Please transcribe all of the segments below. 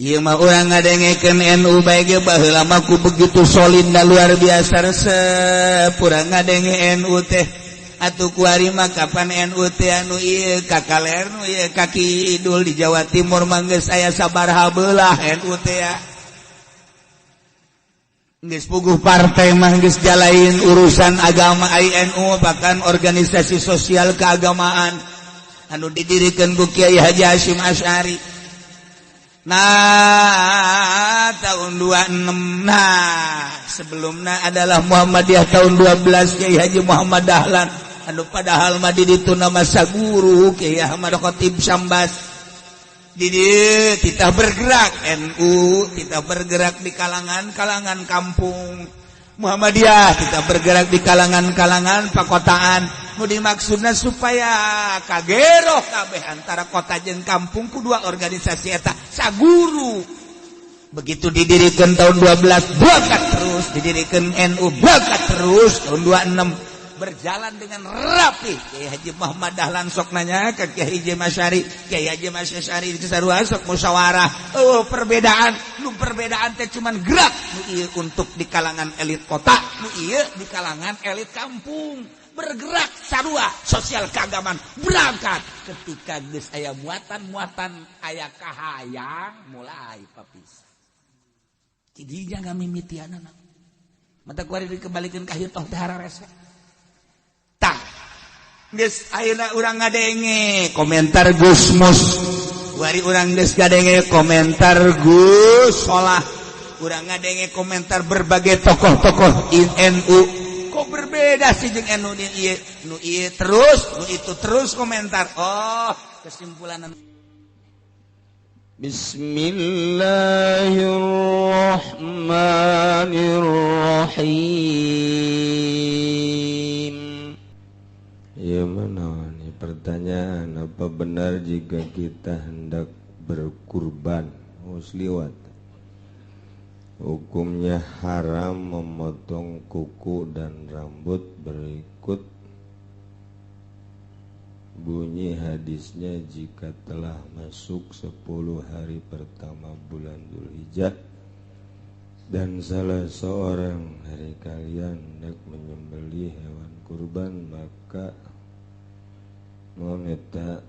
Ieu mah urang ngadengekeun NU bae ge baheula mah ku begitu solid da luar biasa resep urang ngadenge NU teh. Atuh kuari mah kapan NU teh anu ieu ka kaler, nu ieu ka kidul, di Jawa Timur mah geus aya sabaraha beulah NU teh ya. Geus puguh partai mah geus jalain urusan agama NU, bahkan organisasi sosial keagamaan anu didirikan ku Kiai Haji Hasyim Asy'ari. Nah, tahun 26. Nah, sebelumnya adalah Muhammadiyah tahun 12, Kiai Haji Muhammad Dahlan anu padahal mah di ditu nama saguru Kiai Ahmad Khatib Sambas. Di kita bergerak NU, kita bergerak di kalangan-kalangan kampung, Muhammadiyah kita bergerak di kalangan-kalangan pakotaan. Mau dimaksudnya supaya kagero kabeh antara kota jeung kampung ku dua organisasi eta saguru. Begitu didirikan tahun 12, bakat terus didirikan NU, bakat terus tahun 26 berjalan dengan rapi. Kiai Haji Muhammad Dahlan sok nanya ke Kiai Haji Masyari, Kiai Haji Masyari sarua sok musyawarah. Oh, perbedaan nu perbedaan teh cuman gerak nu ieu untuk di kalangan elit kota, nu ieu di kalangan elit kampung, bergerak sarua sosial keagamaan berangkat. Ketika geus aya muatan-muatan, aya kahayang, mulai papis. Jadi jangan mimitianana mata kuari dikembalikan ka toh teh hararese. Tah, geus ayeuna urang ngadenge komentar Gus Mus wari, urang geus ngadenge komentar Gus Solah, urang ngadenge komentar berbagai tokoh-tokoh NU. Kok berbeda sih jeung NU nu ieu, nu ieu terus, nu itu terus komentar. Oh, kesimpulan. Bismillahirrahmanirrahim. Ya, mana nih pertanyaan, apa benar jika kita hendak berkurban musliwat hukumnya haram memotong kuku dan rambut, berikut bunyi hadisnya: jika telah masuk 10 hari pertama bulan Dzulhijjah dan salah seorang dari kalian hendak menyembelih hewan kurban, maka meminta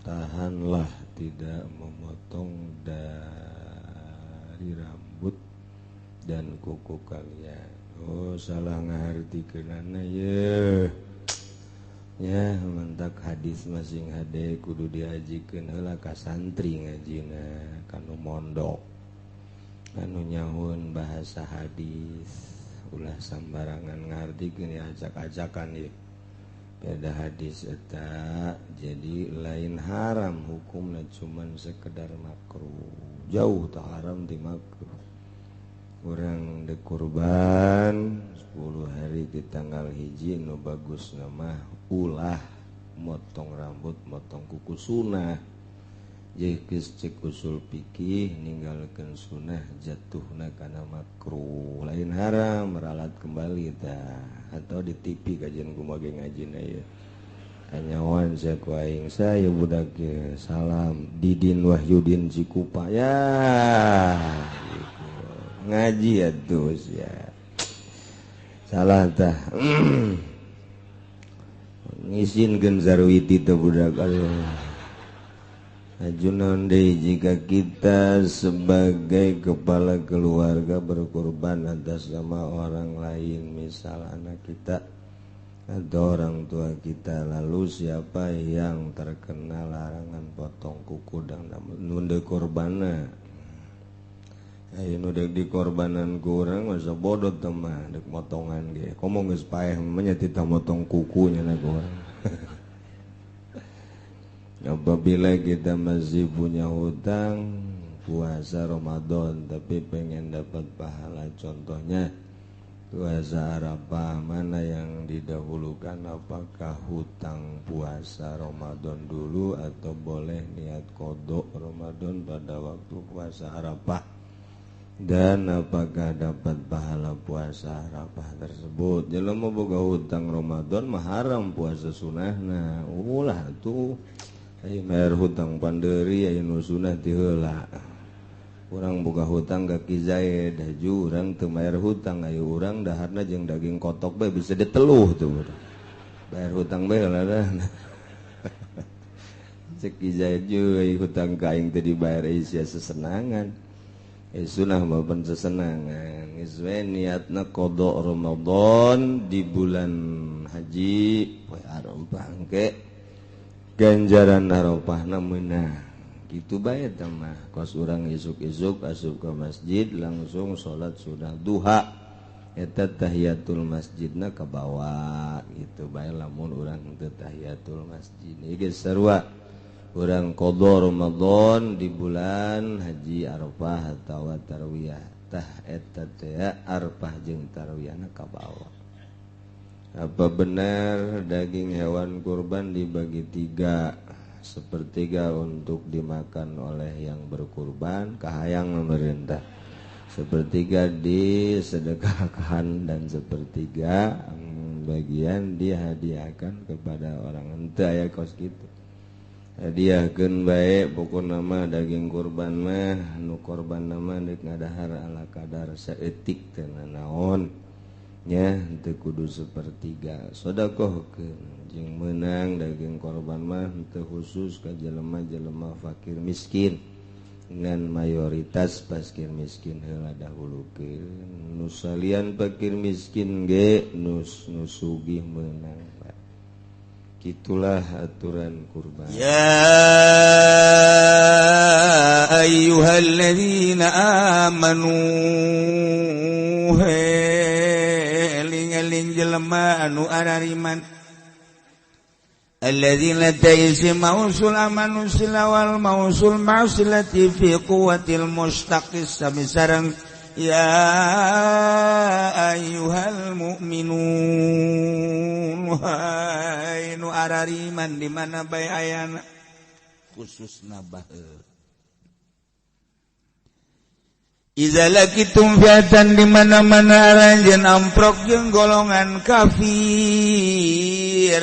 tahanlah tidak memotong dari rambut dan kuku kalian. Oh, salah ngahartikeunana ye ya. Mantak hadis masing hade kudu diajikeun heula ka santri ngajina, kanu mondok, anu nyahoeun bahasa hadis. Ulah sambarangan ngartikeun ya, acak-acakan ya. Beda hadis eta, jadi lain haram hukumnya, cuman sekedar makruh, jauh tak haram di makruh. Urang dek kurban 10 hari di tanggal 1, nu bagus nama ulah motong rambut, motong kuku, sunah. Jekis cek usul pikih, ninggalkan sunnah jatuhna karena makruh, lain haram. Meralat kembali ta atau di TV kajian kumaha ngajina ya. Kanyawan saya ku aing, saya budak ya. Salam Didin Wahyudin Cikupa ya gitu. Ngaji ya terus ya, salah tah ngisinkeun Sarwiti teh budak. Aduh. Ajunan jika kita sebagai kepala keluarga berkorban atas nama orang lain, misal anak kita atau orang tua kita, lalu siapa yang terkena larangan potong kuku dan nunda korbana? Ayo, nu dek dikorbanan kurang masa bodoh mah dek motongan ge komo geus paeh mah tita motong kukunya na kurang. Apabila kita masih punya hutang puasa Ramadan tapi pengen dapat pahala, contohnya puasa Arafah, mana yang didahulukan, apakah hutang puasa Ramadan dulu atau boleh niat qodho Ramadan pada waktu puasa Arafah, dan apakah dapat pahala puasa Arafah tersebut? Jelema boga hutang Ramadan mah haram puasa sunahna. Ulah tuh. Ayo bayar hutang panderi, ayo nu sunah ti heula. Urang boga hutang ka Ki Zaid, haju urang teu bayar hutang, ayo urang daharna jeung daging kotok bae bisa diteluh tuh. Bayar hutang bae lah dah. Cek Ki Zaid juga hutang ka aing teh dibayar sia sesenangan. Sunah mah pan sesenangan. Geus we niatna qada Ramadan di bulan haji poe Arafah engke ganjaran Arafahna meunang. Gitu bae teh mah. Kos urang isuk-isuk asup ke masjid langsung salat sunah duha. Eta tahiyatul masjidna kabawa gitu bae lamun urang teu tahiyatul masjid. Ieu geus sarua. Urang qada Ramadan di bulan haji Arafah atawa tarwiyah. Tah eta teh Arafah jeung tarwiyahna kabawa. Apa benar daging hewan kurban dibagi tiga? Sepertiga untuk dimakan oleh yang berkurban, kahayang pemerintah. Sepertiga disedekahkan dan sepertiga bagian dihadiahkan kepada orang. Henteu aya kos kitu. Hadiahkeun bae pokona mah daging kurban mah nu korban mah deuk ngadahar ala kadar saeutik teh naon. Nya henteu kudu sepertiga. Sedekahkeun jeung meunang daging korban mah henteu khusus ka jelema-jelema fakir miskin. Ngan mayoritas fakir miskin heula dahulukeun. Nu salian fakir miskin ge nu sugih meunang. Itulah aturan kurban. Ya ayyuhalladzina amanu eling-eling jelema anu arariman alladzina ta'isi mausul amanu silawal mausul ma'silati fi quwwatil mustaqis sami sareng ya ayyuhal mu'minun hai nu arariman di mana bae ayana khususna baheula iza lakitum fiatan di mana-mana aranjeun amprok jeung golongan kafir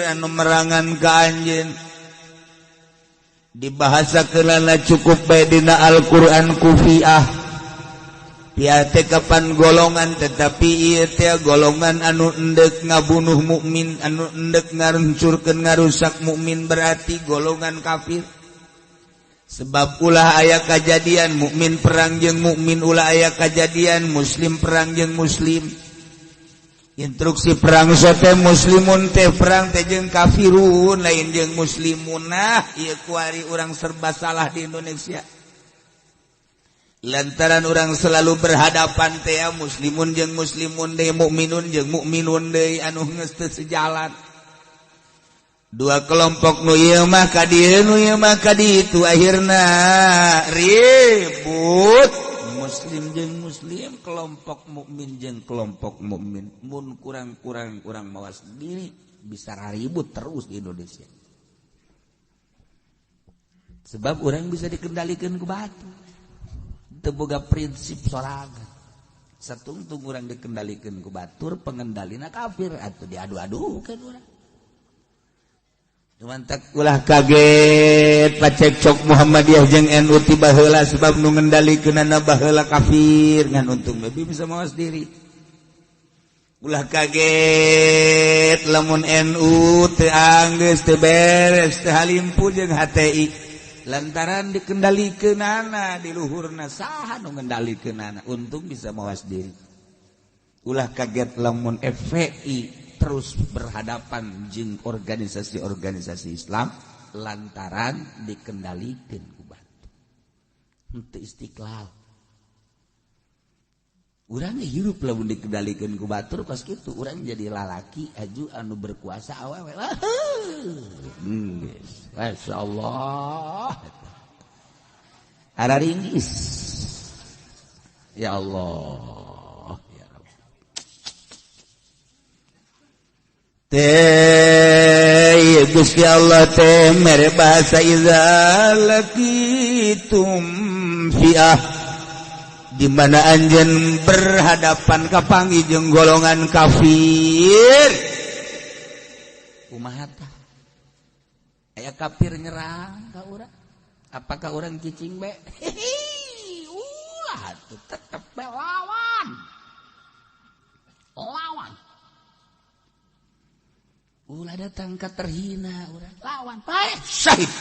anu merangan ka anjeun dibahasakeunana cukup bae dina Al-Qur'an kufiah piate kapan golongan tetapi ieu teh golongan anu endek ngabunuh mukmin anu endek ngaruncurkeun ngarusak mukmin berarti golongan kafir. Sebab ulah aya kajadian mukmin perang jeung mukmin, ulah aya kajadian muslim perang jeung muslim. Instruksi perang sote muslimun teh perang teh jeung kafirun lain jeung muslimun. Nah ieu kuari urang serba salah di Indonesia. Lantaran orang selalu berhadapan teh muslimun jeung muslimun deui, mukminun jeung mukminun deui anu geus teu sejalan. Dua kelompok nu ieu mah ka dieu nu ieu mah ka ditu akhirna ribut. Muslim jeung muslim, kelompok mukmin jeung kelompok mukmin. Mun kurang-kurang urang mawas diri bisa ribut terus di Indonesia. Sebab orang bisa dikendalikan ku batu. Teu boga prinsip sorangan. Satungtung urang dikendalikan ku batur, pengendalina kafir atuh diadu-adukeun urang. Cuman tak ulah kaget pacekcok Muhammadiyah jeung NU ti baheula sebab nu ngendalikeunana baheula kafir ngan untung bae bisa mawas diri. Ulah kaget lamun NU teu anggeus teu beres teu halimpu jeung HTI lantaran dikendalikeunana di luhurna saha nu ngendalikeunana untung bisa mawas diri. Ulah kaget lamun FPI terus berhadapan jeung organisasi-organisasi Islam lantaran dikendalikeun ku batu. Henteu istiqlal. Urang hirup lamun dikendalikeun ku batur pas kitu urang jadi lalaki aju anu berkuasa awewe. Geus. Masyaallah. Araringgis. Ya Allah. Ya Rabb. Teh Gusti Allah teh mere bahasa iza laqitum fi'ah di mana anjeun berhadapan kapanggih jeung golongan kafir. Kumaha tah? Aya kafir nyerang ka urang. Apakah urang cicing bae? Datang ka terhina urang lawan paeh syahid.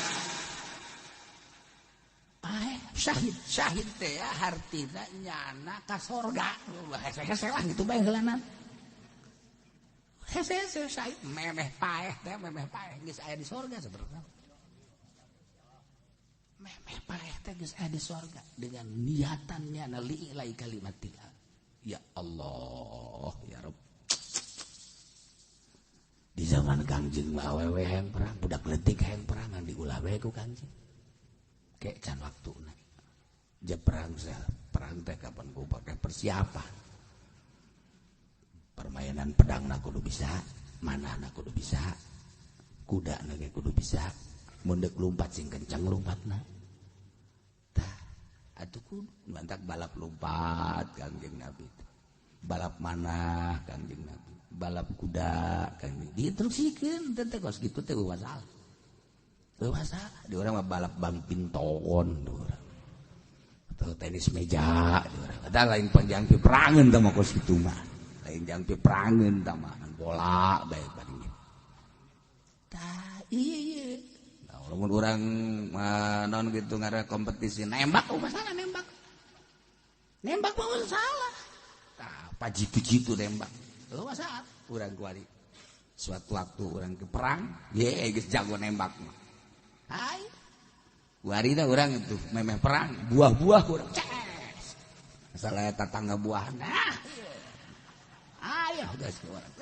Paeh syahid, syahid teh ya hartina nyana ka sorga. Hese-hese lah gitu bae heulanan. Hese-hese syahid memeh paeh teh memeh paeh geus aya di sorga sebenarnya. Memeh paeh teh geus aya di sorga dengan niatannya na li'ilai kalimatillah. Ya Allah, ya Rabb. Di zaman Kangjeng mah awewe hayang perang, budak leutik hayang perang ngan diulah we ku Kangjeng. Kek can waktuna. Ja perang seh, perang teh kapan ku pakai persiapan. Permainan pedang na kudu bisa, manah na kudu bisa, kuda na ge kudu bisa, mun deuk lumpat sing kenceng lumpatna. Tah, atuh kudu mantak balap lumpat Kangjeng Nabi teh. Balap manah Kangjeng Nabi. Balap kuda kan diinstruksikeun teh kos kitu teh masalah. Teu masalah. Di urang mah balap badminton di urang. Atau tenis meja di urang. Ada lain panjang piperangeun tah mah kos kitu mah. Lain jang piperangeun tah mah bola bae paling. Tah ieu ieu. Nah, lamun urang naon kitu ngaran kompetisi nembak oh masalah nembak. Nembak mah masalah. Tah pajitu-jitu nembak. Lo masalah urang kuari suatu waktu urang ke perang ye geus jago nembak mah. Hai kuari dah urang itu memeh perang buah-buah urang ces masalah tetangga buah nah ayo geus ku urang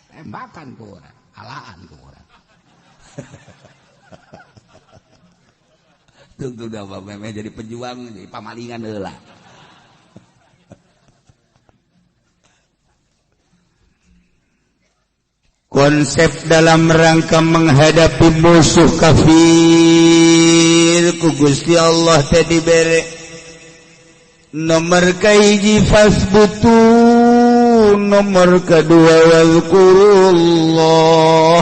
tembakan ku urang alaan ku urang. Tunggu dah memeh jadi pejuang jadi pamalingan heula. Konsep dalam rangka menghadapi musuh kafir ku Gusti Allah teh dibere nomor kahiji fasbutu, nomor kedua wazkurullah,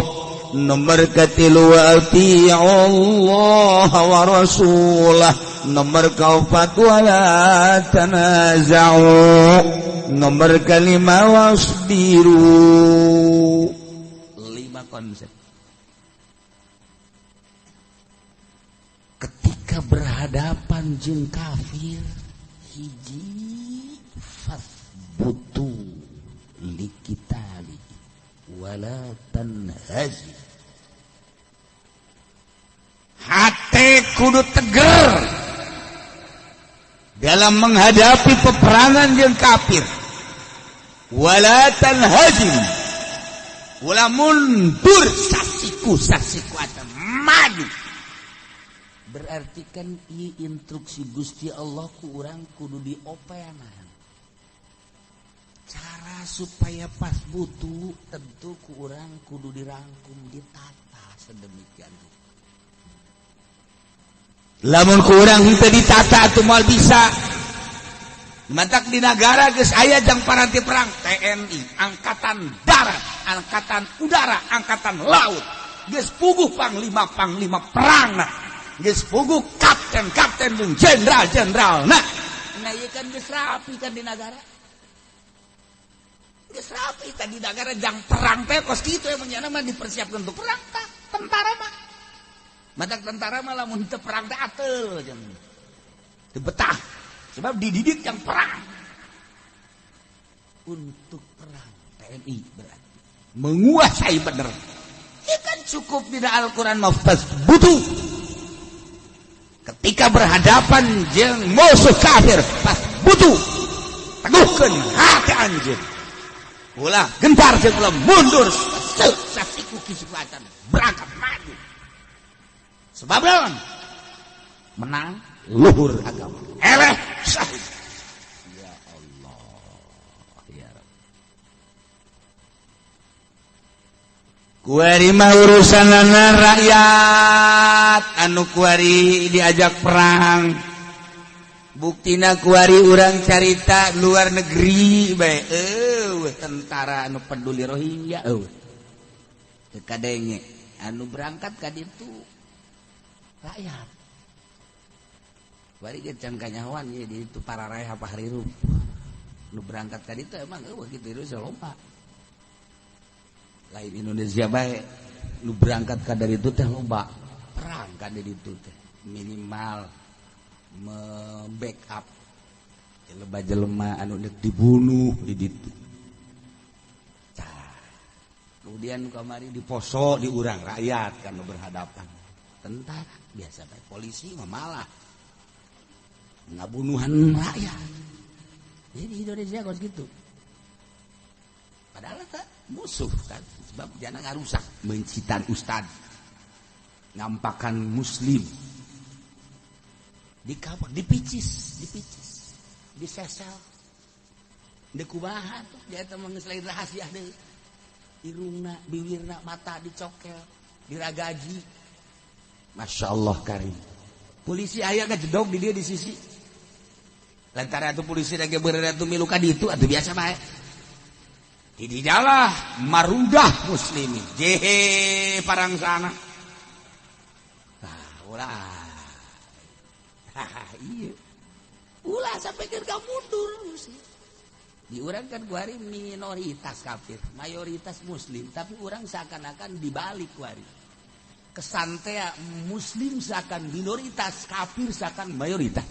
nomor katilu wa ati'ullah wa rasulah, nomor kaopat wala tanaza'u, nomor kelima wasbiru. Konsep ketika berhadapan jeung kafir hiji fasbutu likitali wala tanhazi, hate kudu teger dalam menghadapi peperangan jeung kafir, wala tanhazim, ulah mundur sasiku sasiku atau maju. Berarti kan ieu instruksi Gusti Allah ku urang kudu diopeanan. Cara supaya pas butuh tentu ku urang kudu dirangkum ditata sedemikian rupa. Lamun ku urang henteu ditata atuh moal bisa. Mantak di nagara geus aya jang paranti perang TNI, Angkatan Darat, Angkatan Udara, Angkatan Laut. Geus puguh panglima-panglima perangna. Geus puguh kapten-kapten jeung jenderal-jenderalna. Nah ieu kan geus rapi kan di nagara. Geus rapi kan di nagara jang perang teh kos kitu emang nya mah dipersiapkeun untuk perang tah tentara mah. Mantak tentara mah lamun teu perang teh ateul jeung teu betah. Sebab dididik yang perang. Untuk perang TNI berarti menguasai bener. Ya kan cukup di Al-Quran maftas butuh. Ketika berhadapan jeung musuh kafir pas butuh teguhkeun hati anjeun. Ulah gentar jeung ulah mundur sasiku kisukatan berangkat maju. Sebab lawan menang luhur agama. Eleh syahid. Ya Allah, ya Rabb. Kuari mah urusanana rakyat anu kuari diajak perang. Buktina kuari urang carita luar negeri bae eueuh tentara anu peduli Rohingya eueuh. Teu kadenge anu berangkat ka ditu rakyat. Bari ge can kanyahoan ye di itu para raya apa harirup. Nu berangkat ka ditu emang eueuh kitu Indonesia loba. Lain Indonesia bae. Nu berangkat ka dari itu teh loba perang kan di ditu teh minimal membackup jelema jelema anu dek dibunuh di ditu. Tah, kemudian kamari di Poso di urang rakyat kan berhadapan tentara biasa bae, polisi mah malah ngabunuhan rakyat. Jadi Indonesia kos gitu. Padahal tak musuh kan, sebab jangan ngarusak mencitan ustad, ngampakan muslim, dikapak, dipicis, dipicis, disesel, dikubaha tuh dia teh mah geus lain rahasia deui. Irungna, biwirna, mata dicokel, diragaji. Masya Allah karim. Polisi aya ngajedog di dia di sisi. Lantaran atuh polisi lagi beureuh atuh milu ka ditu atuh biasa bae. Dididalah marudah muslimin. Jehe parang sana. Nah, ulah. Iya. Ulah sampai keur mundur. Di urang kan kuari minoritas kafir, mayoritas muslim, tapi urang seakan-akan dibalik kuari. Kesan teh muslim seakan minoritas, kafir seakan mayoritas.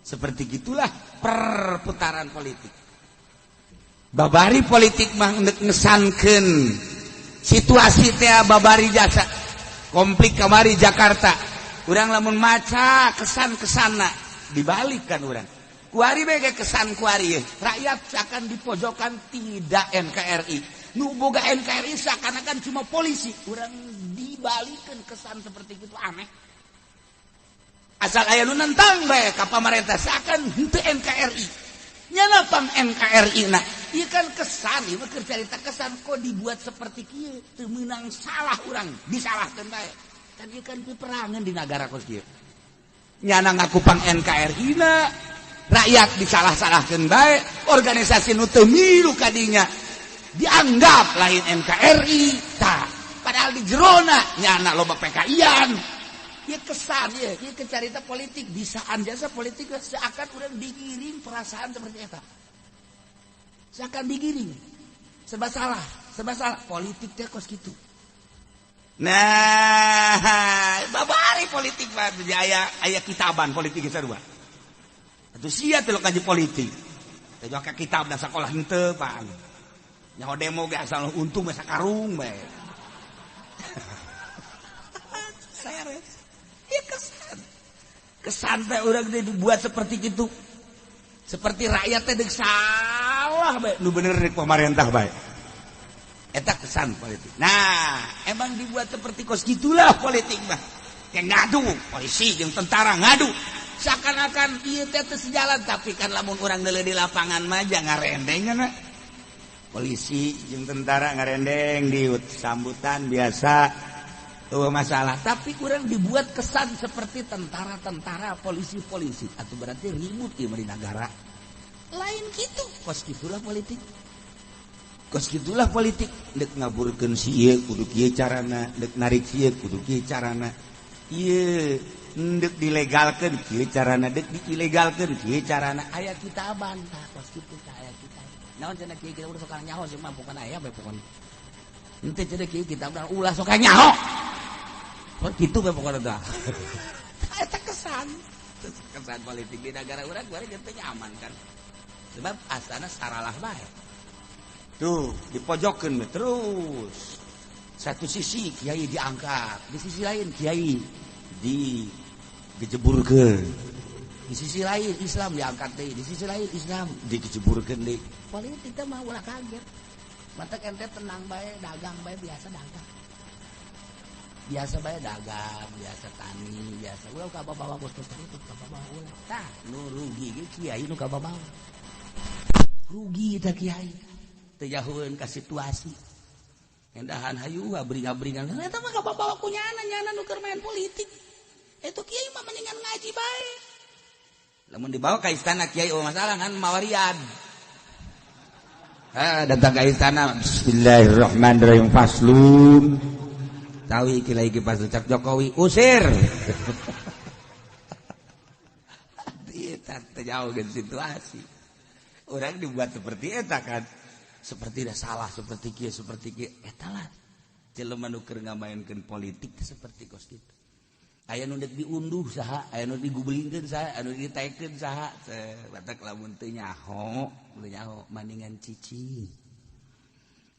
Seperti gitulah perputaran politik. Babari politik mah ngesankeun situasi teh babari jasa konflik kamari Jakarta. Urang lamun maca kesan-kesana dibalik kan urang. Kuari bae kesan kuari rakyat seakan dipojokan tidak NKRI. Nu boga NKRI seakan-akan cuma polisi. Urang dibalikan kesan seperti itu aneh. Asal aya nu nentang bae ka pamarentah seakan henteu NKRI. Nyana pang NKRI na. Ieu kan kesan, ieu mah keur carita kesan kok dibuat seperti kieu, teu meunang salah urang, disalahkeun bae. Kan ieu kan peperangan di nagara kos kieu. Nyana ngaku pang NKRI na, rakyat disalah-salahkeun bae, organisasi nu teu milu kadinya dianggap lain NKRI, tah padahal di jerona nyana loba PKI-an. Ya kesan ya, ya kecarita politik bisaan jasa politik seakan urang digiring perasaan seperti eta. Seakan digiring. Serba salah politik teh kos kitu. Nah, babari politik mah aya aya kitaban politik sarua. Atuh sia teh kaji politik. Teh ka kitab da sakolah henteu pan. Nyaho demo ge asal untung mah sakarung bae. Seres. Ya kesan. Kesan teh urang teh dibuat seperti gitu. Seperti rakyat teh deuk salah bae, nu bener rek pamarentah bae. Eta kesan politik. Nah, emang dibuat seperti kos gitulah politik mah. Yang ngadu, polisi jeung tentara ngadu. Seakan-akan ieu teh teu sejalan, tapi kan lamun urang deuleu di lapangan mah jangan ngarendeng kana. Polisi jeung tentara ngarendeng di sambutan biasa. Eueuh masalah, tapi kurang dibuat kesan seperti tentara-tentara, polisi-polisi. Atau berarti ribut ieu di negara. Lain gitu, kos gitulah politik. Kos gitulah politik. Dek ngaburkeun si ieu kudu kieu carana, dek narik si ieu kudu kieu carana. Ieu dek dilegalkeun kieu carana, dek diilegalkeun kieu carana. Aya kitaban tah kos kitu tah aya kitab. Naon cenah kieu kita ulah sok nyaho sih mah pokona aya bae pokona. Henteu cenah kieu kitab ulah sok nyaho. Oh gitu bae pokona tah. Eta kesan. Kesan politik di negara urang kuari teu nyaman kan. Sebab asana saralah bae. Tuh, dipojokkeun terus. Satu sisi kiai diangkat, di sisi lain kiai digejeburkeun. Di sisi lain Islam diangkat deui, di sisi lain Islam digejeburkeun deui. Politik teh mah ulah kaget. Matak ente tenang bae, dagang bae biasa dagang. Biasa bae dagang, biasa tani, biasa ulah ka bawa bos-bos itu ka bawa ulah. Tah, nu rugi ge kiai nu ka bawa. Rugi teh kiai. Teu jahueun ka situasi. Endahan hayu abring-abringan. Eta mah ka bawa ku nyana, nyana nu keur main politik. Itu kiai mah mendingan ngaji bae. Lamun dibawa ka istana kiai oh masalah kan mawarian. Ah, datang ke istana, bismillahirrahmanirrahim faslun. Tahu iki lagi pas cak Jokowi usir. Tidak jauh ke situasi. Orang dibuat seperti eta kan. Seperti dah salah, seperti kieu, seperti kieu. Eta lah. Jelema nu keur ngamaenkeun politik seperti kos kitu. Aya nu deuk diunduh saha, aya nu digubelingkeun saha, anu ditaekeun saha. Batak lamun teu nyaho, teu nyaho maningan cicing.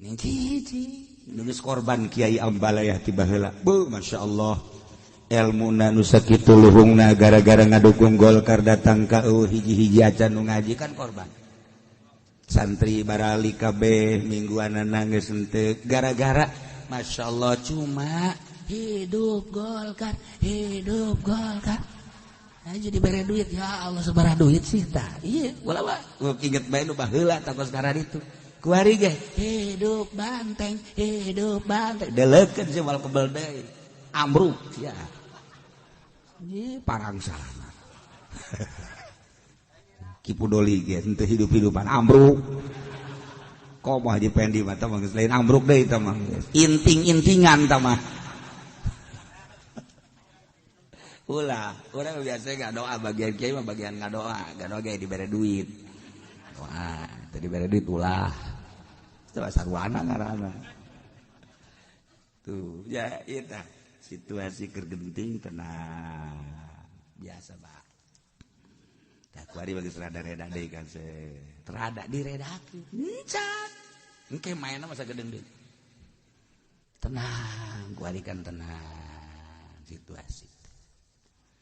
Ning cicing nu geus korban Kiai Ambalayah ti baheula. Beuh masyaallah. Elmuna nu sakitu luhungna gara-gara ngadukung Golkar datang ka hiji-hiji acan nu ngaji kan korban. Santri barali kabeh mingguanana geus henteu gara-gara Masya Allah cuma hidup Golkar, hidup Golkar. Nah, jadi bere duit, ya Allah sebarah duit sih tah. Iya, ulah mah inget bae nu baheula tah sekarang itu. Kuari ge hidup banteng, hidup banteng. Deleukeun sih moal kebel deui. Ambruk sia. Ieu parang salana. Kipu doli ge henteu hidup-hidupan ambruk. Komo Haji Pendi mah tah mah geus lain ambruk deui tah mah. Inting-intingan tah mah. Ulah, urang biasa ngadoa bagian kiai mah bagian ngadoa, ngadoa ge dibere duit. Doa, teu dibere duit ulah. Itu sarwana ngaranna. Tuh, ya ieu tah situasi keur genting tenang. Biasa, Pak. Tah kuari bagi rada-reda deui kan se. Terada diredakeun. Encan. Engke mainna masa gedeng deui. Tenang, kuari kan tenang situasi.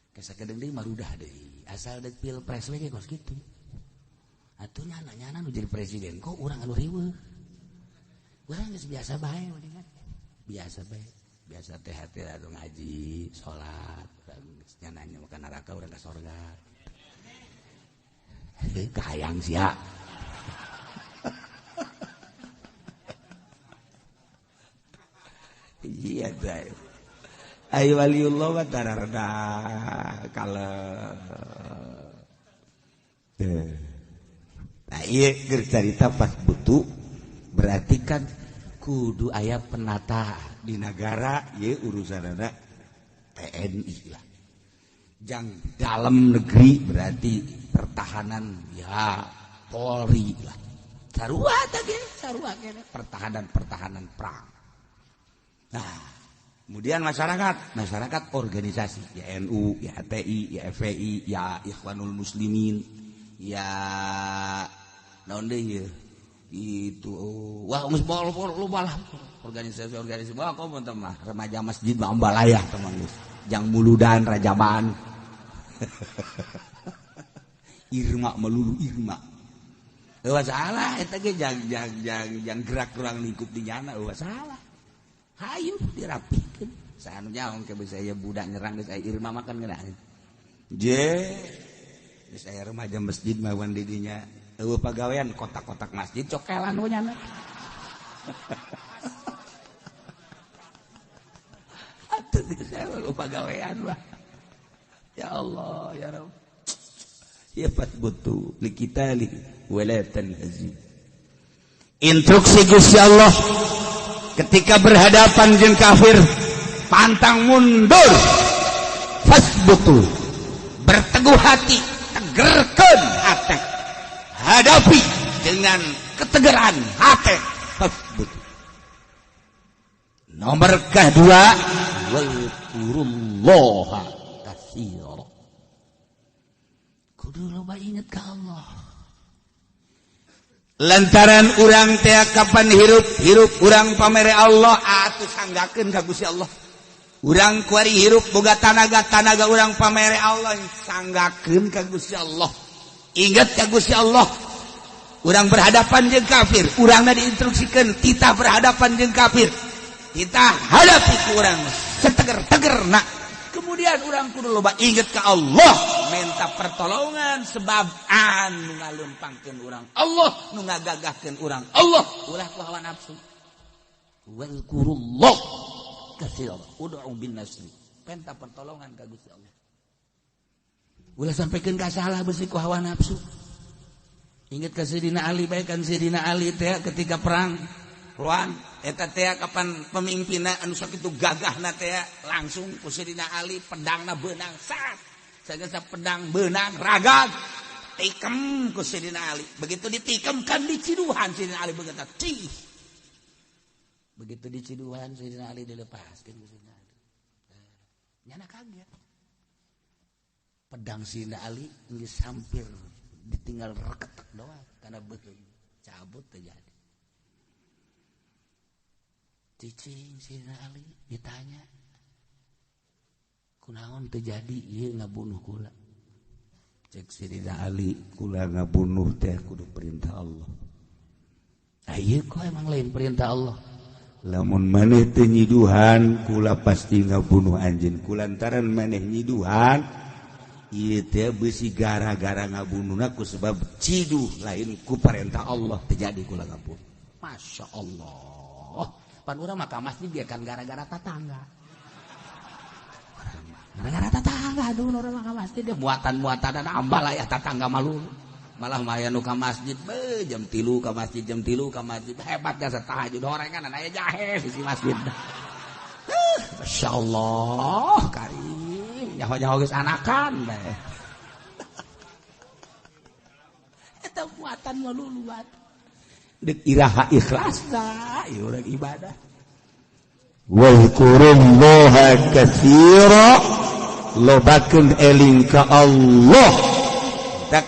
Kesa gedeng deui marudah deui. Asal deuk pilpres we ge kos kitu. Atuh nyana-nyana nu jadi presiden kok urang anu riweuh. Urang geus biasa bae mendingan. Biasa bae. Biasa teh hati atuh ngaji, salat, urang geus nyananya makan neraka urang ka sorga. Kahayang sia. Iya teh. Ayo waliullah mah tarareda kalem. Nah ieu keur carita pas butuh berarti kan kudu aya penata di negara ieu urusanana TNI lah. Jang dalam negeri berarti pertahanan ya Polri lah. Sarua teh ge, sarua kene pertahanan-pertahanan perang. Nah, kemudian masyarakat, masyarakat organisasi ya NU, ya HTI, ya FPI, ya Ikhwanul Muslimin, ya naon deui itu wah geus loba lah organisasi-organisasi wah komo teh mah remaja masjid mah ambalayah teman geus jang muludan rajaban. Irma melulu Irma. Eueuh salah eta ge jang jang jang jang gerak kurang lingkup di nyana eueuh salah. Hayu dirapikeun. Saanu nyaong ke bisa aya budak nyerang geus aya Irma makan geuna. Je geus aya remaja masjid mah wan di dinya. Eueuh pagawean kotak-kotak masjid cokelan we nyana. Atuh geus aya pagawean mah. Ya Allah ya Rabb. Ya fatbutu likitali wala tanhazi. Instruksi Gusti Allah ketika berhadapan jeung kafir pantang mundur. Fasbutu, berteguh hati, tegerkeun hati. Hadapi dengan ketegaran hati. Fasbutu. Nomor kedua, wazkurullaha katsira. Kudu loba inget ka Allah. Lantaran urang teh kapan hirup, hirup urang pamere Allah atuh sanggakeun ka Gusti Allah. Urang kuari hirup boga tanaga, tanaga urang pamere Allah sanggakeun ka Gusti Allah. Ingat ka Gusti Allah. Urang berhadapan jeung kafir, urangna diinstruksikeun titah berhadapan jeung kafir. Kita hadapi ku urang seteger-tegerna. Kemudian urang kudu loba inget ka Allah, minta pertolongan sebab anu ngalumpangkeun urang Allah, nu ngagagahkeun urang Allah, ulah ku hawa nafsu. Wazkurullah katsira, ud'u bin nasri. Minta pertolongan ka Gusti Allah. Ulah sampaikan ka salah beusi ku hawa nafsu. Ingat ka Sayyidina Ali bae kan Sayyidina Ali teh ketika perang lawan eta teh kapan pemimpinna anu sakitu gagahna teh langsung ku Sayyidina Ali pedangna beunang sat. Sagesa pedang beunang ragag tikem ku Sayyidina Ali. Begitu ditikem kan diciduhan Sayyidina Ali begitu cih. Begitu diciduhan Sayyidina Ali, dilepaskan ku Sayyidina Ali. Nah, nyana kaget, pedang Sayyidina Ali geus hampir ditinggal reketek doang karena beuheung cabut terjadi. Cicing Sayyidina Ali, ditanya, "Kunaon terjadi ieu ngabunuh kula?" Cek Sayyidina Ali, "Kula ngabunuh teh kudu perintah Allah." Ah, ieu kok emang lain perintah Allah? "Lamun maneh teu nyiduhan, kula pasti ngabunuh anjeun. Kulantaran maneh nyiduhan, ieu teh besi gara-gara ngabunuhna ku sebab ciduh lain ku perintah Allah, terjadi kula ngabunuh." Masya Allah. Pan urang mah ka masjid dia kan gara-gara tetangga, gara-gara tetangga. Aduh, urang mah ka masjid dia muatan-muatan dan ambal ya tetangga malu. Malah maya nu ka masjid be jam 3 ka masjid, jam 3 ka masjid, hebat jasa tahajud horengan aya jahe sisi masjid. Masya Allah karim, nyaho-nyaho geus anakan bae. Eta muatan maluluat dek iraha ikhlasna ieu urang ibadah. Wadhkurullaha katsira, lobakeun eling ka Allah. Tak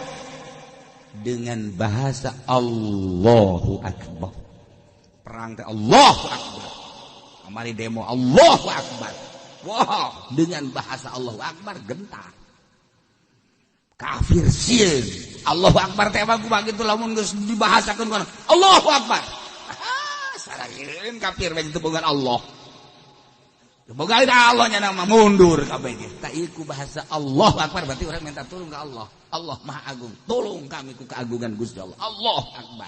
dengan bahasa Allahu Akbar. Perang teh Allahu Akbar, kamari demo Allahu Akbar. Wow, dengan bahasa Allahu Akbar gentar kafir sieun. Allahu Akbar teh mah kumaha kitu, lamun geus dibahasakeun kana Allahu Akbar, sarayeun kafir bae. Teu boga Allah. Boga Allah nya nama mundur kabeh ge. Tak ieu ku bahasa Allahu Akbar berarti orang minta tolong ke Allah. Allah Maha Agung. Tolong kami ku keagungan Gusti Allah. Allah Akbar.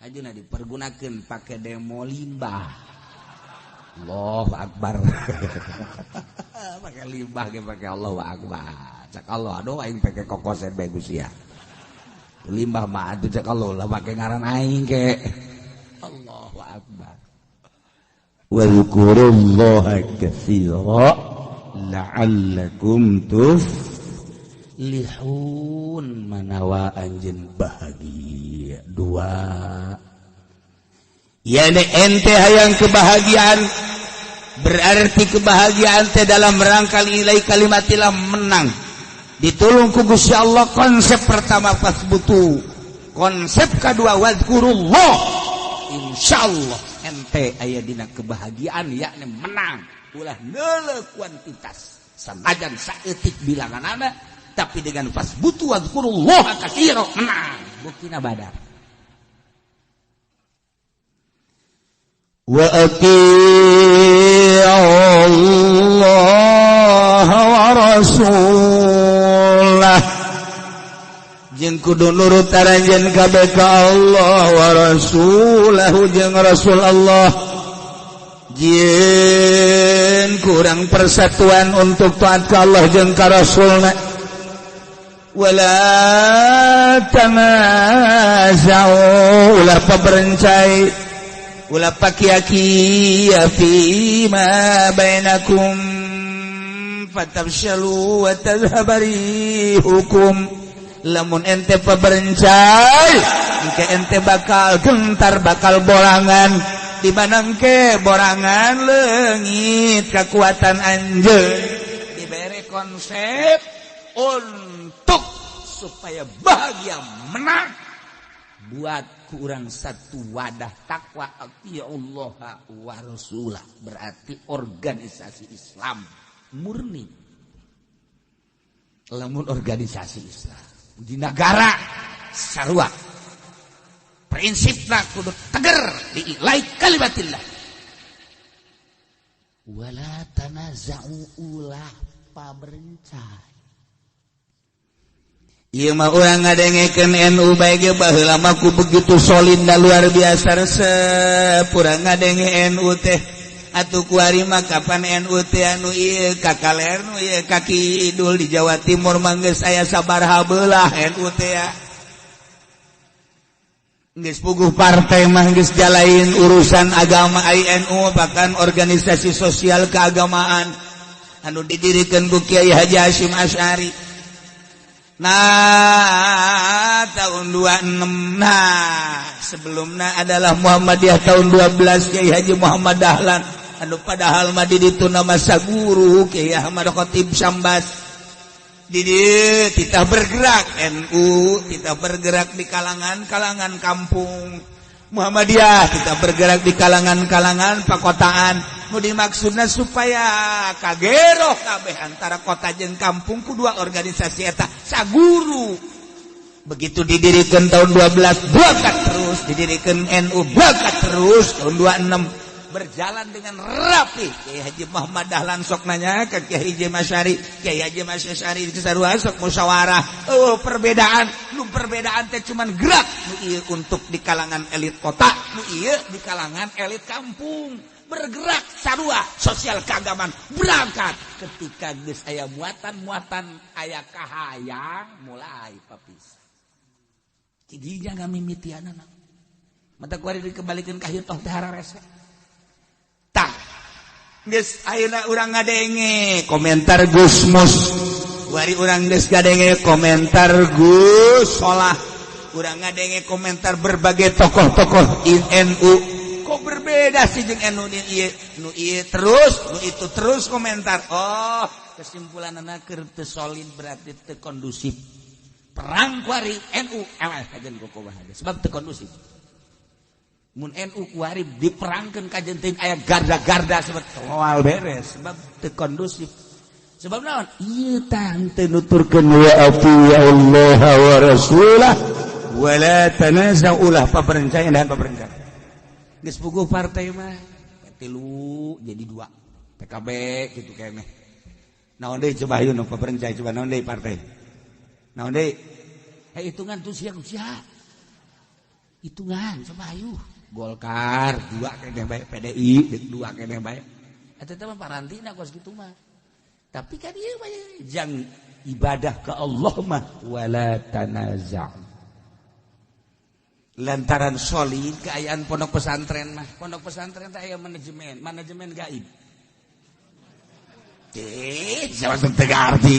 Ajeuna dipergunakeun pake demo limbah. Allahu Akbar. Pakai limbah ge pake Allahu Akbar. Cak Allah, aduh, aing pake kokosen bae Gusti ya. Limbah mah atuh cak Allah lah pake ngaran aing ke. Allahu Akbar. Wadhkurullaha katsira la'allakum tuflihun, manawa anjeun bahagia. Dua ya, ente hayang kebahagiaan, berarti kebahagiaan teh dalam rangka i'lai kalimatillah, menang ditulung ku Gusti Allah. Konsep pertama fasbutu, konsep kedua wadhkurullah, insyaallah ente aya dina kebahagiaan, yakni menang. Ulah neuleuh kuantitas, sanajan saeutik bilanganana, tapi dengan fasbutu wadhkurullah katsira menang. Buktina Badar. Wa Allah wa rasulah, jeung kudu nurut aranjeun kabeh ka Allah wa rasulahu jeung Rasul Allah. Jieun kurang persatuan untuk taat ka Allah jeung ka Rasulna. Wala tanaza'u, ulah paberencai, ulah pakia-kia, fima bainakum fatafshalu wa tadhhaba rihukum. Lamun ente paberencai engke ente bakal gentar, bakal borangan. Di mana engke borangan, leungit kekuatan anjeun. Dibere konsep untuk supaya bahagia, menang, buat kurang satu wadah takwa, Allah wa rasulah, berarti organisasi Islam murni. Lamun organisasi Islam di negara sarua prinsipna kudu teger di i'lai kalimatillah. Wala tanaza'u, ulah paberencai. Ieu mah urang ngadengekeun NU bae ge baheula mah ku begitu solid dan luar biasa resep urang ngadenge NU teh. Atuh kuari mah kapan NU teh anu ieu ka kaler, nu ieu ka kidul, di Jawa Timur mah geus aya sabaraha beulah NU teh ya. Geus puguh partai mah geus jalain urusan agama NU, bahkan organisasi sosial keagamaan anu didirikan ku Kiai Haji Hasyim Asy'ari. Nah, tahun 26, nah. sebelumnya adalah Muhammadiyah tahun 12 Kiai Haji Muhammad Dahlan, anu padahal mah di ditu nama saguru Kiai Ahmad Khatib Sambas. Di dieu titah bergerak NU, titah bergerak di kalangan-kalangan kampung. Muhammadiyah kita bergerak di kalangan-kalangan pakotaan. Nu dimaksudna supaya kageroh kabeh antara kota jeung kampung ku dua organisasi eta saguru. Begitu didirikan tahun 12 bakat terus, didirikan NU bakat terus tahun 26 berjalan dengan rapi. Kiai Haji Muhammad Dahlan sok nanya ke Kiai Haji Masyari, Kiai Haji Masyari sarua sok musyawarah. Oh, perbedaan, nu perbedaan teh cuman gerak nu ieu untuk di kalangan elit kota, nu ieu di kalangan elit kampung. Bergerak sarua sosial keagamaan berangkat. Ketika geus aya muatan-muatan, aya kahayang, mulai papis. Jadi jangan mimitianana. Mata kuari dikembalikan ka toh teh hararese. Tah, geus ayeuna urang ngadenge komentar Gus Mus. Kuari urang geus ngadenge komentar Gus Solah. Urang ngadenge komentar berbagai tokoh-tokoh NU. Kok berbeda sih jeung NU nu ieu, nu ieu terus, nu itu terus komentar. Oh, kesimpulanana keur teu solid, berarti teu kondusif. Perang kuari NU eleh kajen kumaha, sebab teu kondusif. Mun NU kuari diperangkeun kajen teuing aya garda-garda, sebab moal beres, sebab teu kondusif. Sebab naon? Ieu tah teu nuturkeun wa Allah wa rasulah wala tanaza'u, ulah paperencana dan paperencana. Geus puguh partai mah tilu jadi dua. PKB gitu keneh. Naon deui coba hayu nu paperencana, coba naon deui partai? Naon deui? Eh, hitungan tuh siang sia. Hitungan coba hayu. Golkar dua keneh bae, PDI dua keneh bae. Eta teh mah parantina kos kitu mah. Tapi kan ieu mah jang ibadah ke Allah mah wala tanaza'. Lantaran solid keayaan pondok pesantren mah. Pondok pesantren teh aya manajemen, manajemen gaib. Eh, siapa teu ngarti.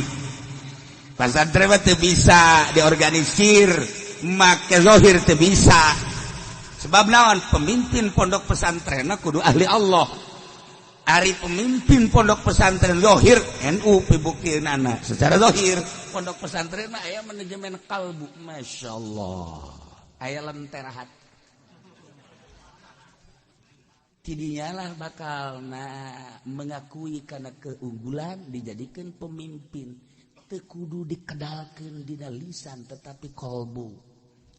Pesantren mah teu bisa diorganisir, make zohir teu bisa. Sebab naon? Pemimpin pondok pesantren kudu ahli Allah. Ari pemimpin pondok pesantren zohir NU pibuktianana secara zohir. Pondok pesantren mah aya manajemen kalbu, masya Allah. Aya lentera hati. Tidinyalah bakal nah mengakui karena keunggulan dijadikan pemimpin. Teu kudu dikedalkeun dina lisan tetapi kolbu.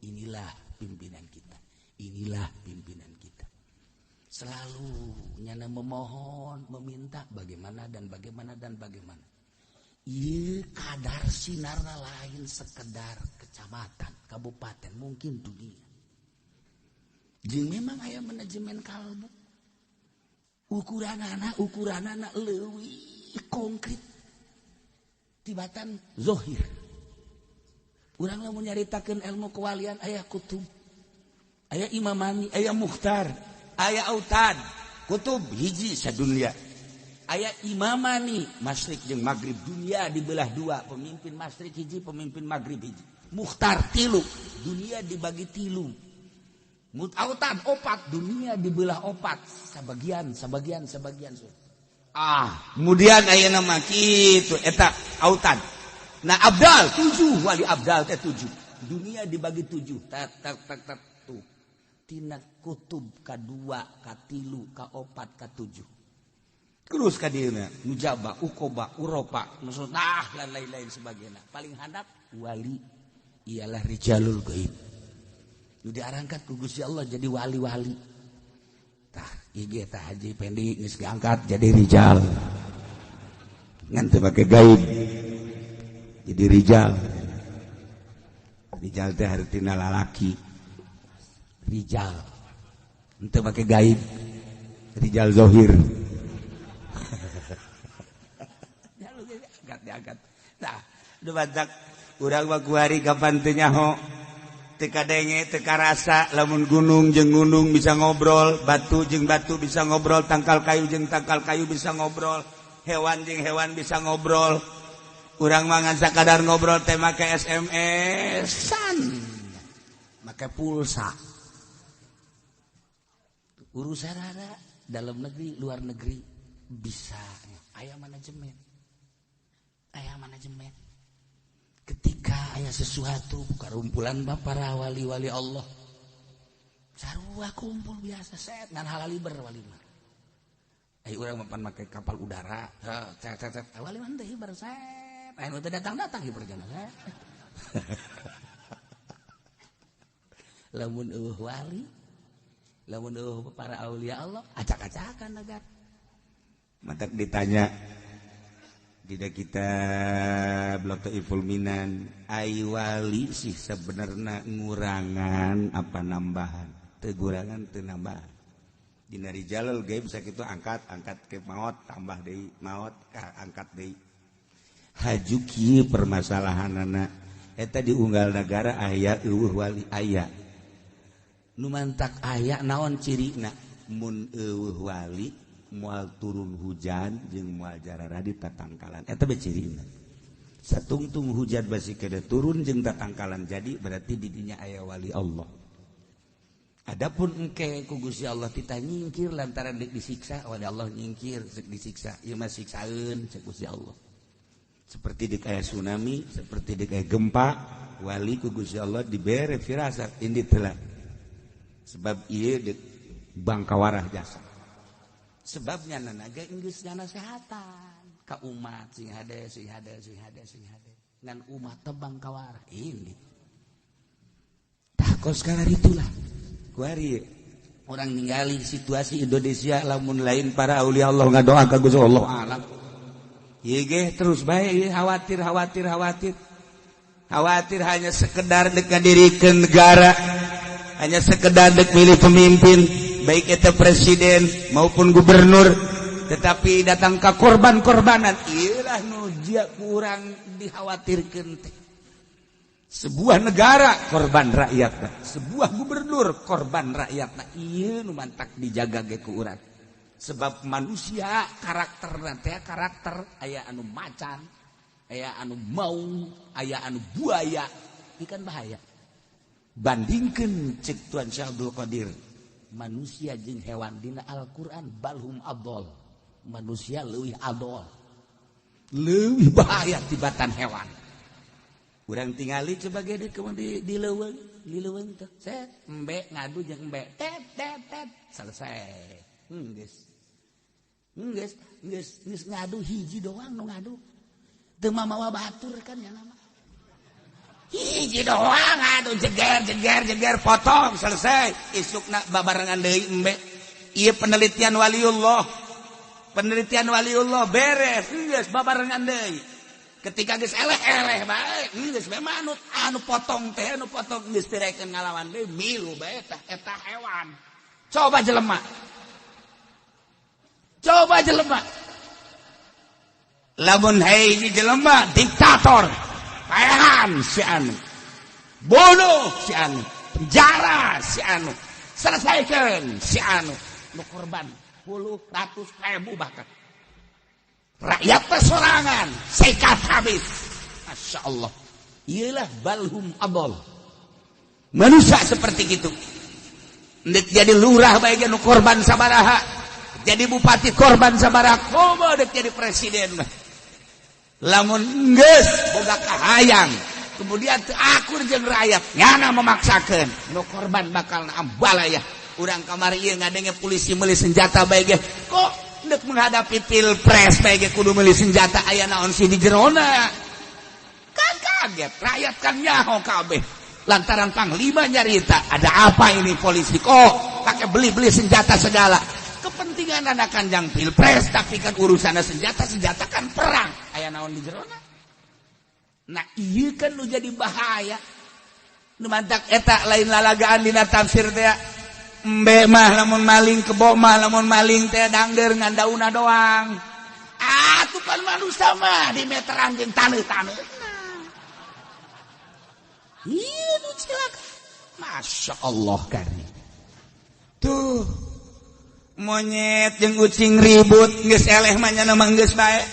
Inilah pimpinan kita. Inilah pimpinan kita. Selalu nyana memohon, meminta bagaimana dan bagaimana dan bagaimana. Ieu kadar sinarna lain sekedar kecamatan, kabupaten, mungkin dunia. Jeung memang aya manajemen kalbu. Ukuranana leuwih konkret tibatan zohir. Urang lamun nyaritakeun ilmu kewalian aya kutub, aya imamani, aya mukhtar, aya autad, kutub hiji sadunya. Aya imamani, masyrik jeung maghrib dunia dibelah dua, pemimpin masyrik hiji, pemimpin maghrib hiji. Mukhtar tilu, dunia dibagi tilu. Autad opat, dunia dibelah opat, sabagian, sabagian, sabagian. Ah, kemudian aya nama kitu eta autad. Nah, abdal tujuh, wali abdal teh tujuh. Dunia dibagi tujuh. Tak tak tak tak tuh. Tina kutub kadua, katilu, kaopat, katujuh. Terus kadieuna mujaba, ukoba, uropa, nah dan lain-lain sebagainya. Paling handap wali ialah rijalul gaib. Nu diarangkat ku Gusti Allah jadi wali-wali. Tah, ieu tah Haji Pendi geus diangkat jadi rijal. Ngan teu make gaib. Jadi rijal. Rijal teh hartina lalaki. Rijal. Henteu make gaib. Rijal zohir. Diangkat, diangkat. Nah, nu badak urang mah kuari kapan teu nyaho. Teu kadenge, teu karasa lamun gunung jeung gunung bisa ngobrol, batu jeung batu bisa ngobrol, tangkal kayu jeung tangkal kayu bisa ngobrol, hewan jeung hewan bisa ngobrol. Urang mah ngan sakadar ngobrol teh make SMS-an, make pulsa. Urusan ada dalam negeri, luar negeri bisa. Aya manajemen. Aya manajemen. Ketika aya sesuatu karumpulan para wali-wali Allah. Sarua kumpul biasa set ngan halaliber wali mah. Ai urang mah make kapal udara, cet cet cet. Wali mah teh hiber set. Aya nu teu datang-datang hiber jana. Lamun eueuh wali, lamun eueuh para aulia Allah, acak-acakan negara. Matak ditanya tidak kita Lataiful Minan, ai wali sih sebenarnya ngurangan apa nambahan? Tegurangan teu nambahan. Dina rijalul gaib sakitu angkat angkat ke maot tambah deui maot angkat deui. Haju kieu permasalahanana eta di unggal negara aya eueuh wali aya. Nu mantak aya naon cirina? Mun eueuh wali moal turun hujan jeung moal jarara di tatangkalan. Eta be cirina. Satungtung hujan basi kede turun jeung tatangkalan jadi berarti di dinya aya wali Allah. Adapun engke ku Gusti Allah tita nyingkir lantaran deuk disiksa, wali Allah nyingkir deuk disiksa, ieu mah siksaeun cek Gusti Allah. Seperti deuk aya tsunami, seperti deuk aya gempa, wali ku Gusti Allah dibere firasat indit heula. Sebab ieu deuk bangkawarah jasa. Sebabnya nanaga geus nganasehatan ka umat sing hade sing hade sing hade sing hade ngan umat teh bangkawarah ini. Tah kos itulah kuari orang ningali situasi Indonesia lamun lain para aulia Allah ngadoa ka Gusti Allah alam. Ieu ge terus bae ieu khawatir khawatir khawatir. Khawatir hanya sekedar dek ngadirikeun negara, hanya sekedar dek milih pemimpin, baik itu presiden maupun gubernur, tetapi datang ke korban-korbanan iyalah nu kurang dikhawatirkeun teh. Sebuah negara korban rakyat, sebuah gubernur korban rakyat. Nah ieu nu mantak dijaga ge ku urang. Sebab manusia karakterna teh karakter aya anu macan, aya anu maung, aya anu buaya. Ini kan bahaya. Bandingkeun cek Tuan Syekh Abdul Qadir, manusia jeung hewan dina Al-Qur'an balhum adol. Manusia leuwih adol. Leuwih bahaya tibatan hewan. Urang tingali coba gede kemudian di leuweung teh. Set embe ngadu jeung embe tet tet tet selesai. Geus. Geus geus geus ngadu hiji doang nu ngadu. Teu mamawa batur kan ya nama. Hiji doang ngadu jeger jeger jeger potong selesai. Isukna babarengan deui embe. Ieu penelitian waliullah. Penelitian waliullah beres geus babarengan deui. Ketika geus eleh-eleh bae geus bae manut anu potong teh anu potong geus tirekeun ngalawan deui milu bae tah eta hewan. Coba jelema. Coba jelema. Lamun hiji jelema diktator, paehan si anu. Bunuh si anu, penjara si anu, selesaikan si anu, nu korban puluh ratus ribu bahkan. Rakyat persorangan sekat habis. Masya Allah. Iyalah balhum adol. Manusia seperti itu. Ndek jadi lurah bae nu korban sabaraha, jadi bupati korban sabaraha, komo dek jadi presiden mah. Lamun geus boga kahayang, kemudian teu akur jeung rakyat, nyana memaksakeun, nu korban bakal ambalaya. Urang kamari ieu ngadenge polisi meuli senjata bae ge. Kok ndek menghadapi pilpres bae ge kudu meuli senjata aya naon sih di jerona. Kan kaget, rakyat kan nyaho kabeh. Lantaran panglima nyarita, ada apa ini polisi kok pakai beli-beli senjata segala. Kepentingan anak kanjang pilpres tapi kan urusannya senjata-senjata kan perang. Aya naon di jerona. Nah, ieu kan nu jadi bahaya. Nu mantak eta lain lalagaan dina tafsir teh. Embe mah lamun maling kebo mah lamun maling teh dangder ngan dauna doang. Ah, tuh pan manusia mah di meteran jeung taneuh-taneuh. Ieu nu cilaka. Masya Allah kari. Tuh monyet jeung ucing ribut geus eleh mah nya mah geus bae.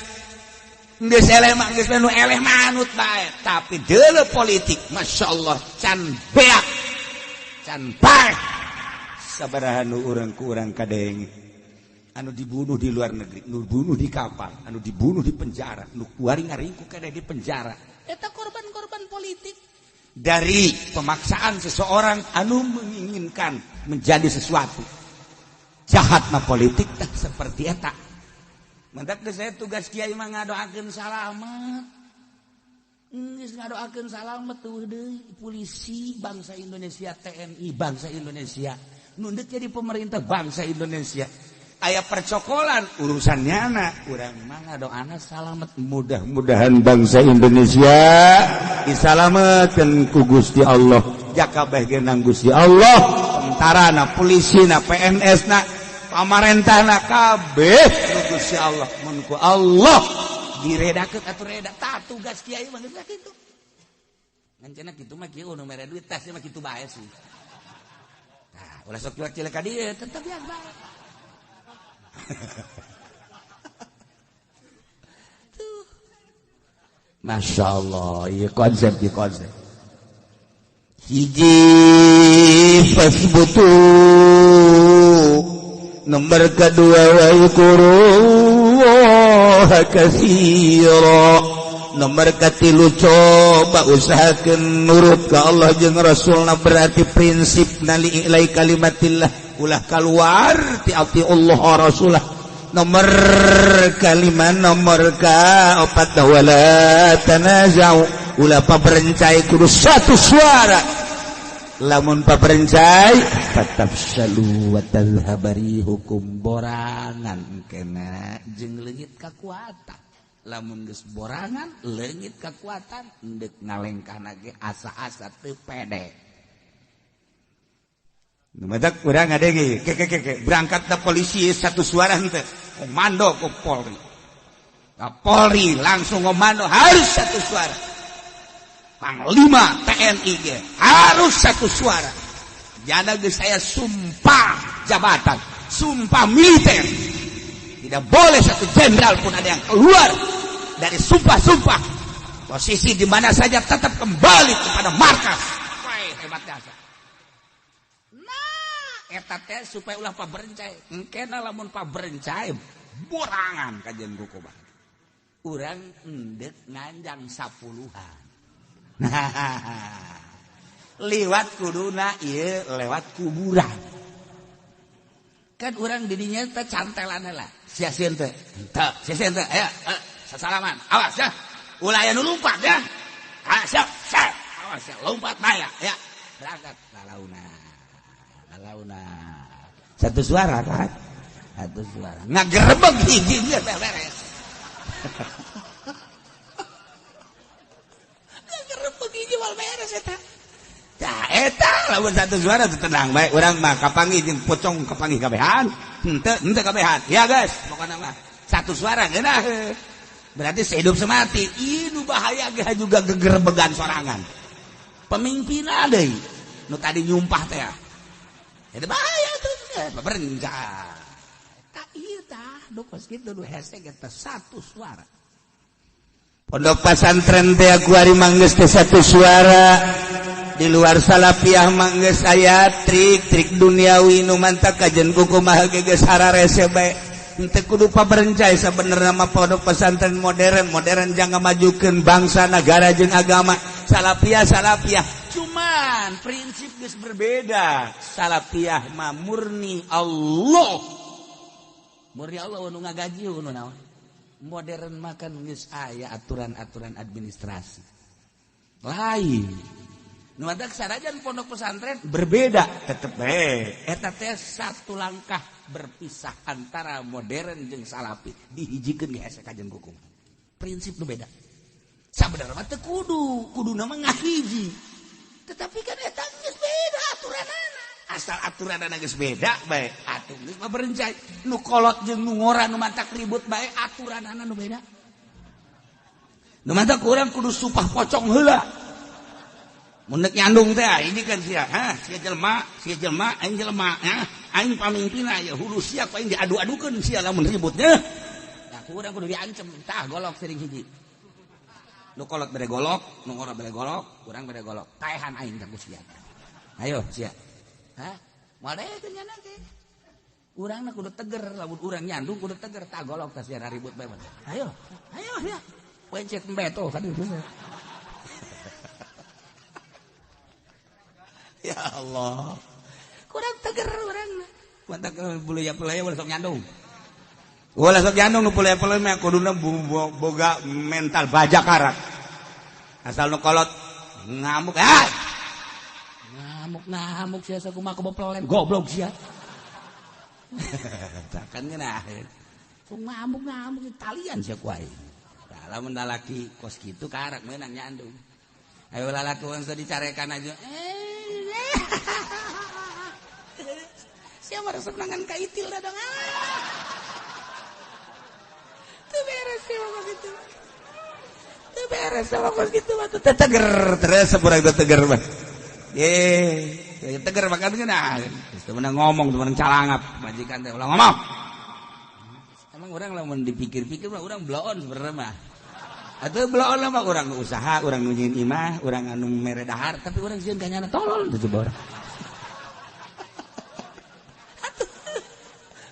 Geus eleh mah geus nu eleh manut bae. Tapi deuleu politik, Masya Allah can beak. Can bae. Sabaraha nu urang ku urang kadenge anu dibunuh di luar negeri, nu dibunuh di kapal, anu dibunuh di penjara, nu kuari ngaringkuk keneh di penjara. Eta korban-korban politik dari pemaksaan seseorang anu menginginkan menjadi sesuatu. Jahat mah politik tah seperti eta. Mantak saya tugas kiai mah ngadoakeun salamet. Geus ngadoakeun salamet tuh deui polisi bangsa Indonesia, TNI bangsa Indonesia, nu deuk jadi pemerintah bangsa Indonesia. Aya percokolan urusannya anak urang mah ngadoana salamet, mudah-mudahan bangsa Indonesia disalametkeun ku Gusti Allah, jakabeh genang Gusti Allah, tentara na, polisi na, PNS na, pamarentah na, kabeh ku Gusti Allah. Mun ku Allah diredakeun atuh reda. Tah, tugas kiai mah geus kitu. Ngan cenah kitu mah kieu nu mere duit, tah mah kitu bae sih. Tah, ulah sok cuek-cilek ka dieu, tetep ya bae. Tuh. Masya Allah, iya konsep, iya konsep. Hiji fasbutu, nomor kedua wa katsira, nomor katilu coba usahakeun nurut ka Allah jeung Rasulna, berarti prinsip nali ilai kalimatillah, ulah keluar ti Allah Rasulah. Nomor kalima, nomor ka opat, wala tanazau, ulah paberencai, kudu satu suara. Lamun paberencai, fatafshalu wa tadhhaba rihukum, borangan kena jeung leungit kakuatan. Lamun geus borangan leungit kakuatan, endek ngalengkahna ge asa-asa teu pede. Matak urang ngadenge ke ke ke berangkat da polisi satu suara henteu, komando ke Polri. Nah, Polri langsung komando harus satu suara. Panglima TNI ge harus satu suara. Jana geus saya sumpah jabatan, sumpah militer. Tidak boleh satu jenderal pun ada yang keluar dari sumpah-sumpah. Posisi di mana saja tetap kembali kepada markas. Wah, hebat dasar. Eta teh supaya ulah paberencai. Engkena lamun paberencai borangan kajian kukuba. Urang endek nganjang sapuluhan. Nah, liwat kuduna ieu lewat kuburan. Kan urang didinya teh cantelan heula. Sia sieun teh. Henteu, sia sieun teh. Ayo, sasalaman. Awas ya. Ulah aya nu lompat ya. Ah, siap, siap. Awas ya, lompat maya ya. Berangkat lalauna. Lalauna. Satu suara kan? Satu suara. Ngagerebeg hiji geus beres. Ngagerebeg hiji wal beres eta. Tah eta lamun satu suara teu tenang bae urang mah kapanggih jeung pocong kapanggih kabehan. Henteu, henteu kabehan. Ya guys, pokona mah satu suara geunah. Berarti sehidup semati. Ieu nu bahaya ge juga gegerebegan sorangan. Pemimpinna deui nu tadi nyumpah teh. Itu bahaya tuh, pemerintah. Tak iya tah, nu kos kitu nu hese eta satu suara. Pondok pesantren teh kuari manggeus teh satu suara. Di luar salafiah manggeus aya trik-trik duniawi nu mantak kajen kumaha ge geus hararese bae. Henteu kudu paberencai sabenerna mah pondok pesantren modern, modern jangan majukeun bangsa negara jeung agama. Salafiah salafiah, cuman prinsip geus berbeda. Salafiah mah murni Allah. Murni Allah nu ngagaji nu naon. Modern makan geus aya aturan-aturan administrasi. Lain. Nu matak sarajan pondok pesantren berbeda tetep bae. Eta teh satu langkah berpisah antara modern jeung salafi dihijikeun ge hese kajen hukum. Prinsip nu beda. Sabenerna mah teu kudu, kuduna mah ngahiji. Tetapi kan eta geus beda aturanana. Asal aturanana geus beda bae, atuh geus mah berencai. Nu kolot jeung nu ngora nu mantak ribut bae aturanana nu beda. Nu mantak urang kudu supah pocong heula. Mun deuk nyandung teh ini kan sia, ha, sia jelema, aing jelema, ha, aing pamimpinna ya hulu sia ku aing diadu-adukeun sia lamun ributnya. Nah, ku urang kudu diancem, tah golok sering hiji. Nu kolot bere golok, nu ngora bere golok, urang bere golok. Taehan aing ka ku sia. Ayo sia. Hah? Moal daekeun nyana ge. Urangna kudu teger, lamun urang nyandung kudu teger, tagolok tas sia ribut bae. Ayo, ayo ya. Pencet beto kan itu. Ya Allah. Kurang teger urangna. Mantak bulu ya pelaya ulah sok nyandung. Ulah sok nyandung nu pelaya pelaya mah kuduna boga mental baja karak. Asal nu kolot ngamuk ah. Ngamuk-ngamuk sia sakumaha kebopelen goblok sia. Takkan ngeunah. Sok ngamuk-ngamuk talian sia ku aing. Tah lamun lalaki kos kitu karak meunang nyandung. Ayo lalaki urang teh dicarekan aja. Sia mah resep nangan ka itil da dong. Teu beres sia mah kitu. Teu beres sia mah kitu mah teu teger, terus urang teu teger mah. Teger makan geunah. Geus teu meunang ngomong, teu meunang calangap majikan teh ulah ngomong. Emang urang lamun dipikir-pikir mah urang bloon sebenarnya mah. Atuh bloon mah urang nu usaha, urang nu nyieun imah, urang anu mere dahar, tapi urang sieun ka nyana tolol teh coba urang.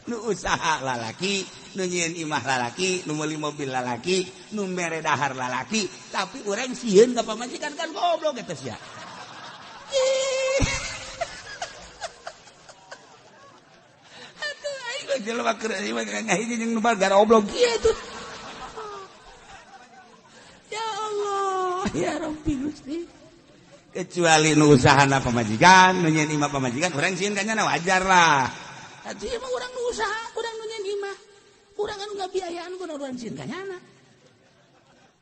Nu usaha lalaki, nu nyieun imah lalaki, nu meuli mobil lalaki, nu mere dahar lalaki, tapi urang sieun ka pamajikan kan goblok eta sia. Atuh aing mah jelema keur ngahiji jeung nu gara goblok kieu tuh. Ya Allah, ya Rabbi Gusti. Kecuali nu usahana pamajikan, nu nyieun imah pamajikan, urang sieun ka nyana wajar lah. Atuh ieu mah urang nu usaha, urang nu nyieun imah. Urang anu ngabiayaan kudu urang sieun ka nyana.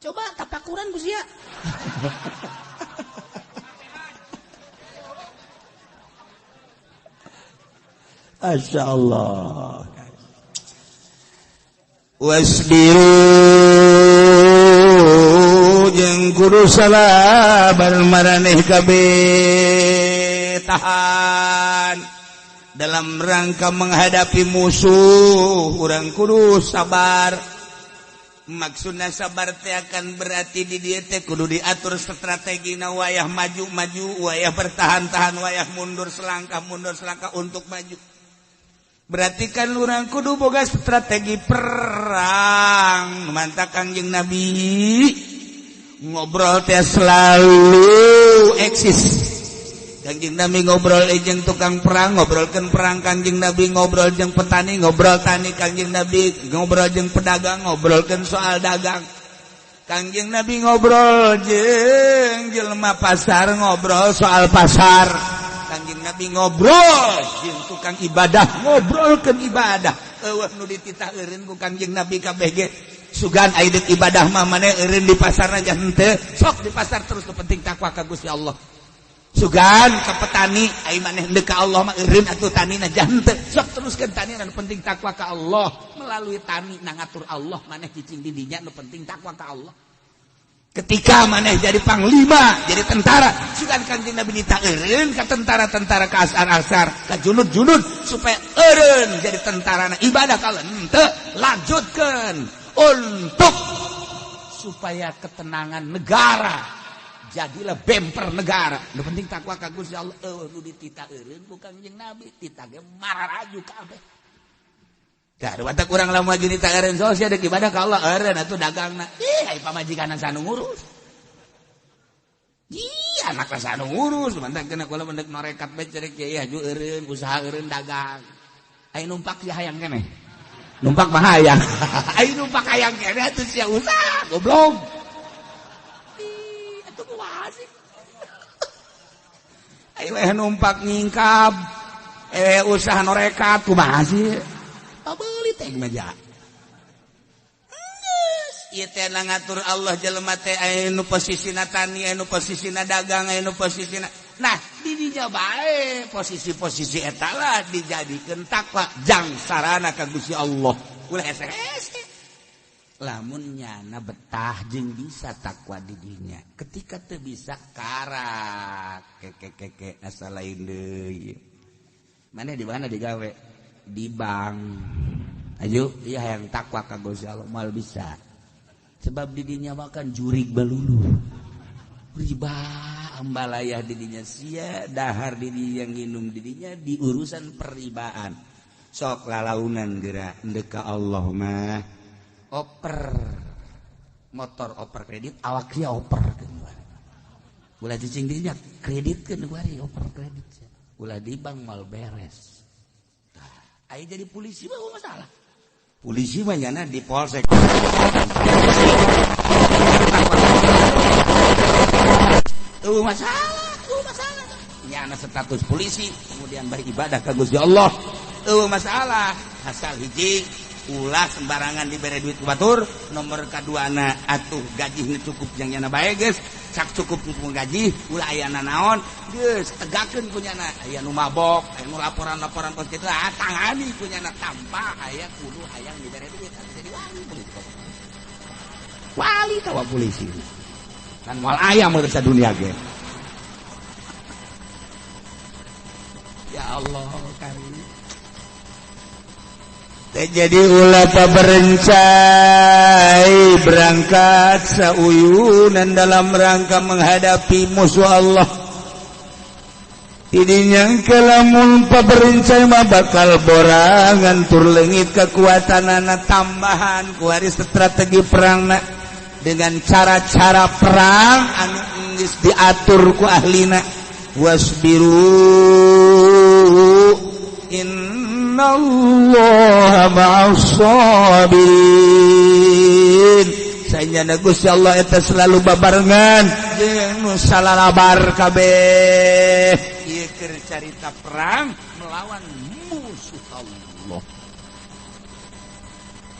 Coba tapakuran ku sia. Masya Allah. Wasbiru jeung kudu sabar maraneh kabeh tahan dalam rangka menghadapi musuh urang kudu sabar. Maksudna sabar teh akan berarti di dieu teh kudu diatur strategina wayah maju-maju, wayah bertahan-tahan, wayah mundur selangkah untuk maju. Berarti kan urang kudu boga strategi perang. Mantap Kangjeng Nabi ngobrol teh selalu eksis. Kangjeng Nabi ngobrol jeung tukang perang, ngobrolkeun perang. Kangjeng Nabi ngobrol jeung petani, ngobrol tani. Kangjeng Nabi ngobrol jeung pedagang, ngobrolkeun soal dagang. Kangjeng Nabi ngobrol jeung jelema pasar, ngobrol soal pasar. Kangjeng Nabi ngobrol jeung tukang ibadah, ngobrolkeun ibadah. Eueuh nu dititah eureun ku Kangjeng Nabi kabeh ge. Sugan aya deuk ibadah mah maneh eureun di pasarna nya henteu. Sok di pasar terus nu penting takwa ka Gusti Allah. Sugan ka petani ai maneh deuk ka Allah mah eureun atuh tanina nya henteu. Sok teruskeun tanina nu penting takwa ka Allah. Melalui tani na ngatur Allah maneh cicing di dinya nu penting takwa ka Allah. Ketika maneh jadi panglima, jadi tentara, sugan Kangjeng Nabi nita eureun ka tentara-tentara, ka asar-asar, ka junud-junud supaya eureun jadi tentara na ibadah ka henteu, lanjutkeun untuk supaya ketenangan negara. Jadilah bemper negara. Nu penting takwa ka Gusti Allah. Eueuh nu ditita eureun ku Kangjeng Nabi, tita ge mararaju kabeh. Tah watak urang lamun maju nita eureun sos sia deuk ibadah ka Allah eureun atuh dagangna. Ih ai pamajikanna sanu ngurus. Ih anakna sanu ngurus, mantak kena kula mendek norekat bae cerek kiai haju eureun usaha eureun dagang. Ai numpak sia hayang keneh. Numpak mah hayang. Ai numpak hayang keneh atuh sia usaha goblok. Ih atuh kumaha sih? Ai we numpak nyingkab, usaha norekat kumaha sih? Pabeuli teh meja. Geus, ieu teh ngatur Allah jelema teh aya nu posisina tani, aya nu posisina dagang, aya nu posisina. Nah, di dinya bae posisi-posisi eta lah dijadikeun takwa jang sarana ka Gusti Allah. Ulah hese-hese. Lamun nyana betah jeung bisa takwa di dinya. Ketika teu bisa karak keke asa lain deui. Maneh di mana digawe? Di bank. Ayo, iya yang takwa ka Gusti Allah mal bisa. Sebab di dinya makan jurig balulu. Riba Ambalayah didinya sia, dahar didinya, nginum didinya, di urusan peribaan. Sok lalaunan gerak ndeka Allah mah. Oper motor, oper kredit, awak sia oper ulah cicing dinya kredit ke kuari, oper kredit ulah di bank mal beres. Tah, aya jadi polisi mah masalah. Polisi mah nyana di polsek. Tuh masalah, tuh masalah. Nyana status polisi, kemudian beribadah ka Gusti Allah. Tuh masalah. Asal hiji ulah sembarangan diberi duit ku batur, nomor kaduana atuh gaji cukup yang nyana bae geus, cak cukup ku gaji, ulah aya nanaon, geus tegakeun kunyana. Aya nu mabok, aya nu laporan-laporan kos kitu, ah tangani kunyana tanpa aya kudu hayang diberi duit, jadi wali polisi. Wali tawa polisi. Kan moal aya meureun dunia ge. Ya Allah karim. Jadi ulah paberencai berangkat sauyunan dalam rangka menghadapi musuh Allah. Tidinya kelamun paberencai mah bakal borangan tur leungit kekuatanana tambahan kuari strategi perangna dengan cara-cara perang anu geus diatur ku ahlina. Wasbiru innallaha ma'as sabirin. Saenyana Gusti Allah eta selalu babarengan jeung nu salalabar kabeh. Ieu keur carita perang melawan musuh Allah.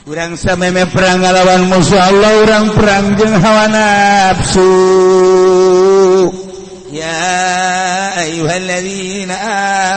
Urang sameme perang ngalawan musuh Allah, urang perang jeung hawa nafsu. Ya ayyuhalladzina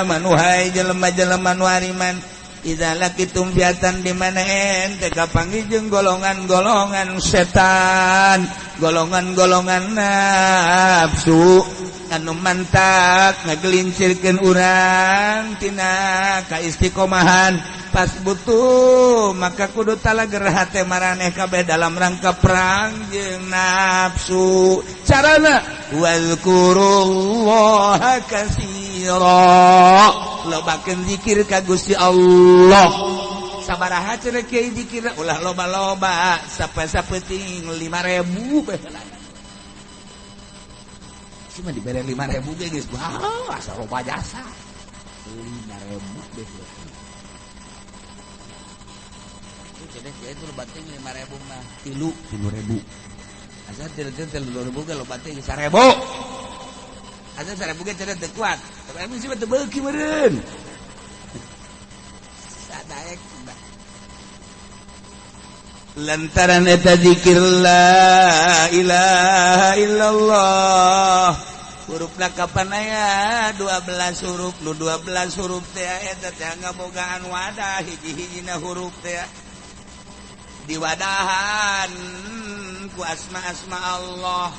amanu hai jelema-jelema nu ariman idza laqitum fiatan di mana ente kapanggih jeung golongan-golongan setan, golongan-golongan nafsu anu mantak ngagelincirkeun urang tina kaistiqomahan. Pas butuh maka kudu talager hate maraneh kabeh dalam rangka perang jeung nafsu. Carana wazkurullaha katsira, lobakeun zikir ka Gusti Allah. Sabaraha cenah kiai zikir ulah loba-loba, sapeting 5000 bae. Cuma dibere 5000 ge geus, wah asa loba jasa. 5000 bae. Cenah kiai itu loba teh 5000 mah 3.000. Asa tilu 3.000 ge loba teh 1.000. Asa 1.000 ge cenah teu kuat. Tapi sih teu beuki meureun. Sadaek lantaran eta zikir la ilaha illallah. Hurufna kapan aya 12 huruf, nu 12 huruf teh eta teh ngabogaan wadah hiji-hijina huruf teh diwadahan ku asma-asma Allah.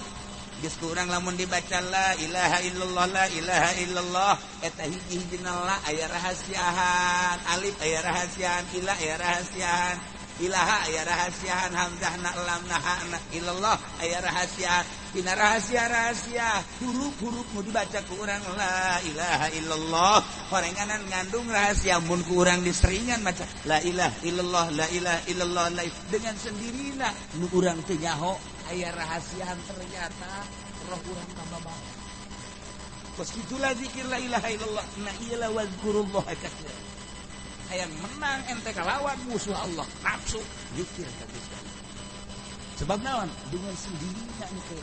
Geus kurang lamun dibaca la ilaha illallah la ilaha illallah eta hiji-hijina la aya rahasiaan, alif aya rahasiaan, ila aya rahasiaan, ilaha aya rahasiaan, hamzah na lam na ha na illallah aya rahasiaan. Dina rahasia-rahasia huruf-huruf nu dibaca ku urang la ilaha illallah horenganan ngandung rahasia. Mun ku urang diseringan maca la ilaha illallah la ilaha illallah la dengan sendirina nu urang teu nyaho aya rahasiaan, ternyata roh urang tambah bae. Kos kitulah zikir la ilaha illallah. Nah iyalah wazkurullah katsira. Hayang menang ente kalawan musuh Allah nafsu zikir ka Gusti Allah. Sebab naon dengan sendirinya engke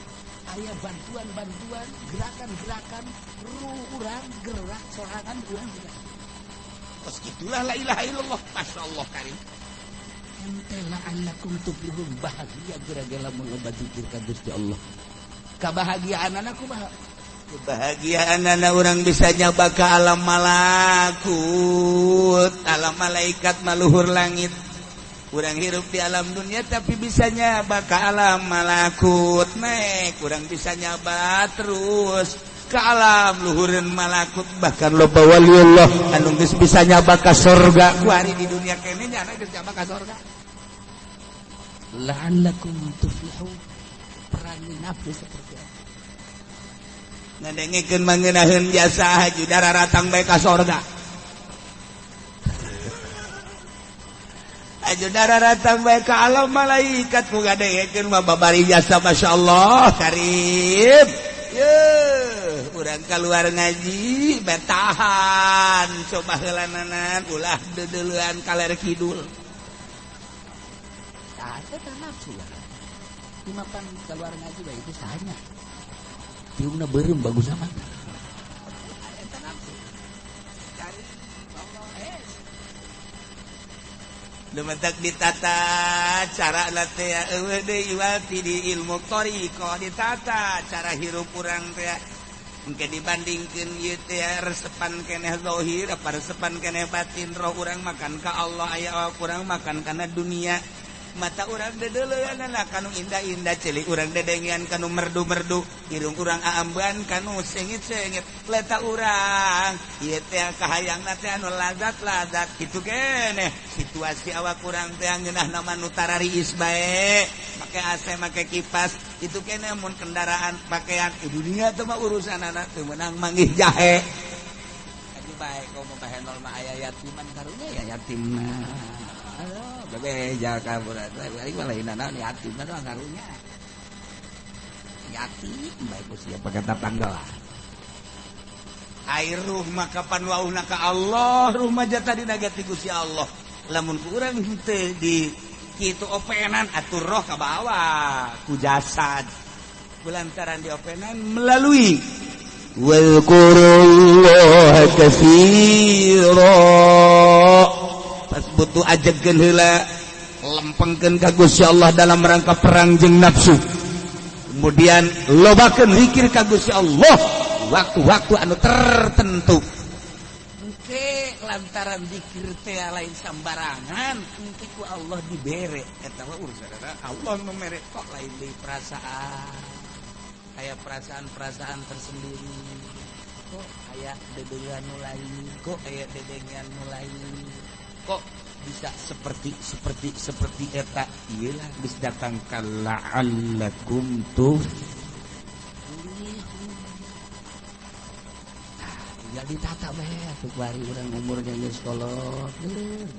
aya bantuan-bantuan gerakan-gerakan ruh urang gerak sorangan urang gerak. Kos kitulah la ilaha illallah. Masyaallah karim. Ente la'allakum tuflihun, bahagia gara-gara lamun loba zikir ka Gusti Allah. Kabahagiaanana kumaha? Kebahagiaanana urang bisa nyaba ka alam malakut, alam malaikat maluhur langit. Urang hirup di alam dunia tapi bisa nyaba ka alam malakut, naik urang bisa nyaba terus ke alam luhureun malakut, bahkan loba waliullah anu geus bisa nyaba ka sorga. Kuari di dunia kene nyana geus nyaba ka sorga. La'allakum tuflihun. Perangi nafsu seperti apa? Ngadengekeun mangenaheun jasa haji dararatang bae ka sorga. Aju dararatang bae ka alam malaikat ku ngadengekeun mah babari jasa masyaallah karim. Yeuh, urang keluar ngaji betahan coba heulananan ulah deudeulean kaler kidul. Tah eta nafsu ya. Dimapan keluar ngaji bae itu sahanya. Tiungna beureum bagus amat. Eta nafsu. Cari Allah es. Lumentak ditata cara teh eueuh deui iwati di ilmu thariqah ditata cara hirup urang teh engke dibandingkeun ieu teh resepan keneh zahir apa resepan keneh batin roh urang makan ka Allah aya awak urang makan kana dunia mata urang dedeuleunana kanu indah-indah ceuli urang dedengean kanu merdu-merdu irung urang aambean kanu sengit-sengit leta urang ieu teh kahayangna teh anu lazat-lazat kitu keneh situasi awak urang teh ngeunahna mah nu tarariis bae make AC make kipas itu keneh mun kendaraan pakaian di dunia teh mah urusanana teu meunang manggih jahe aju bae komo bahenol mah aya yatiman karunya ya yatimna. Aduh, bebeja kabur aing mah lain naon yatim mah karunya. Yatim bae ku sia pagata tanggal. Air ruh mah kapan wauhna ka Allah, ruh mah jata dina gati Gusti Allah. Lamun ku urang henteu di kitu openan atuh roh ka bawah ku jasad. Kulantaran diopenan melalui wazkurullaha katsira. Pas butuh ajegeun heula lempengkeun ka Gusti Allah dalam rangka perang jeung nafsu. Kemudian lobakeun zikir ka Gusti Allah waktu-waktu anu tertentu. Engke lantaran zikir teh lain sambarangan, engke ku Allah dibere. Eta mah urusan Allah nu mere kok lain deui perasaan. Aya perasaan-perasaan tersendiri. Kok aya dedeungan nu lain, kok aya dedengean nu lain. Kok bisa seperti eta iyalah geus datang ka la'allakum tuflihun. Nah, tinggal ditata bae atuh bari urang umurnya geus kolot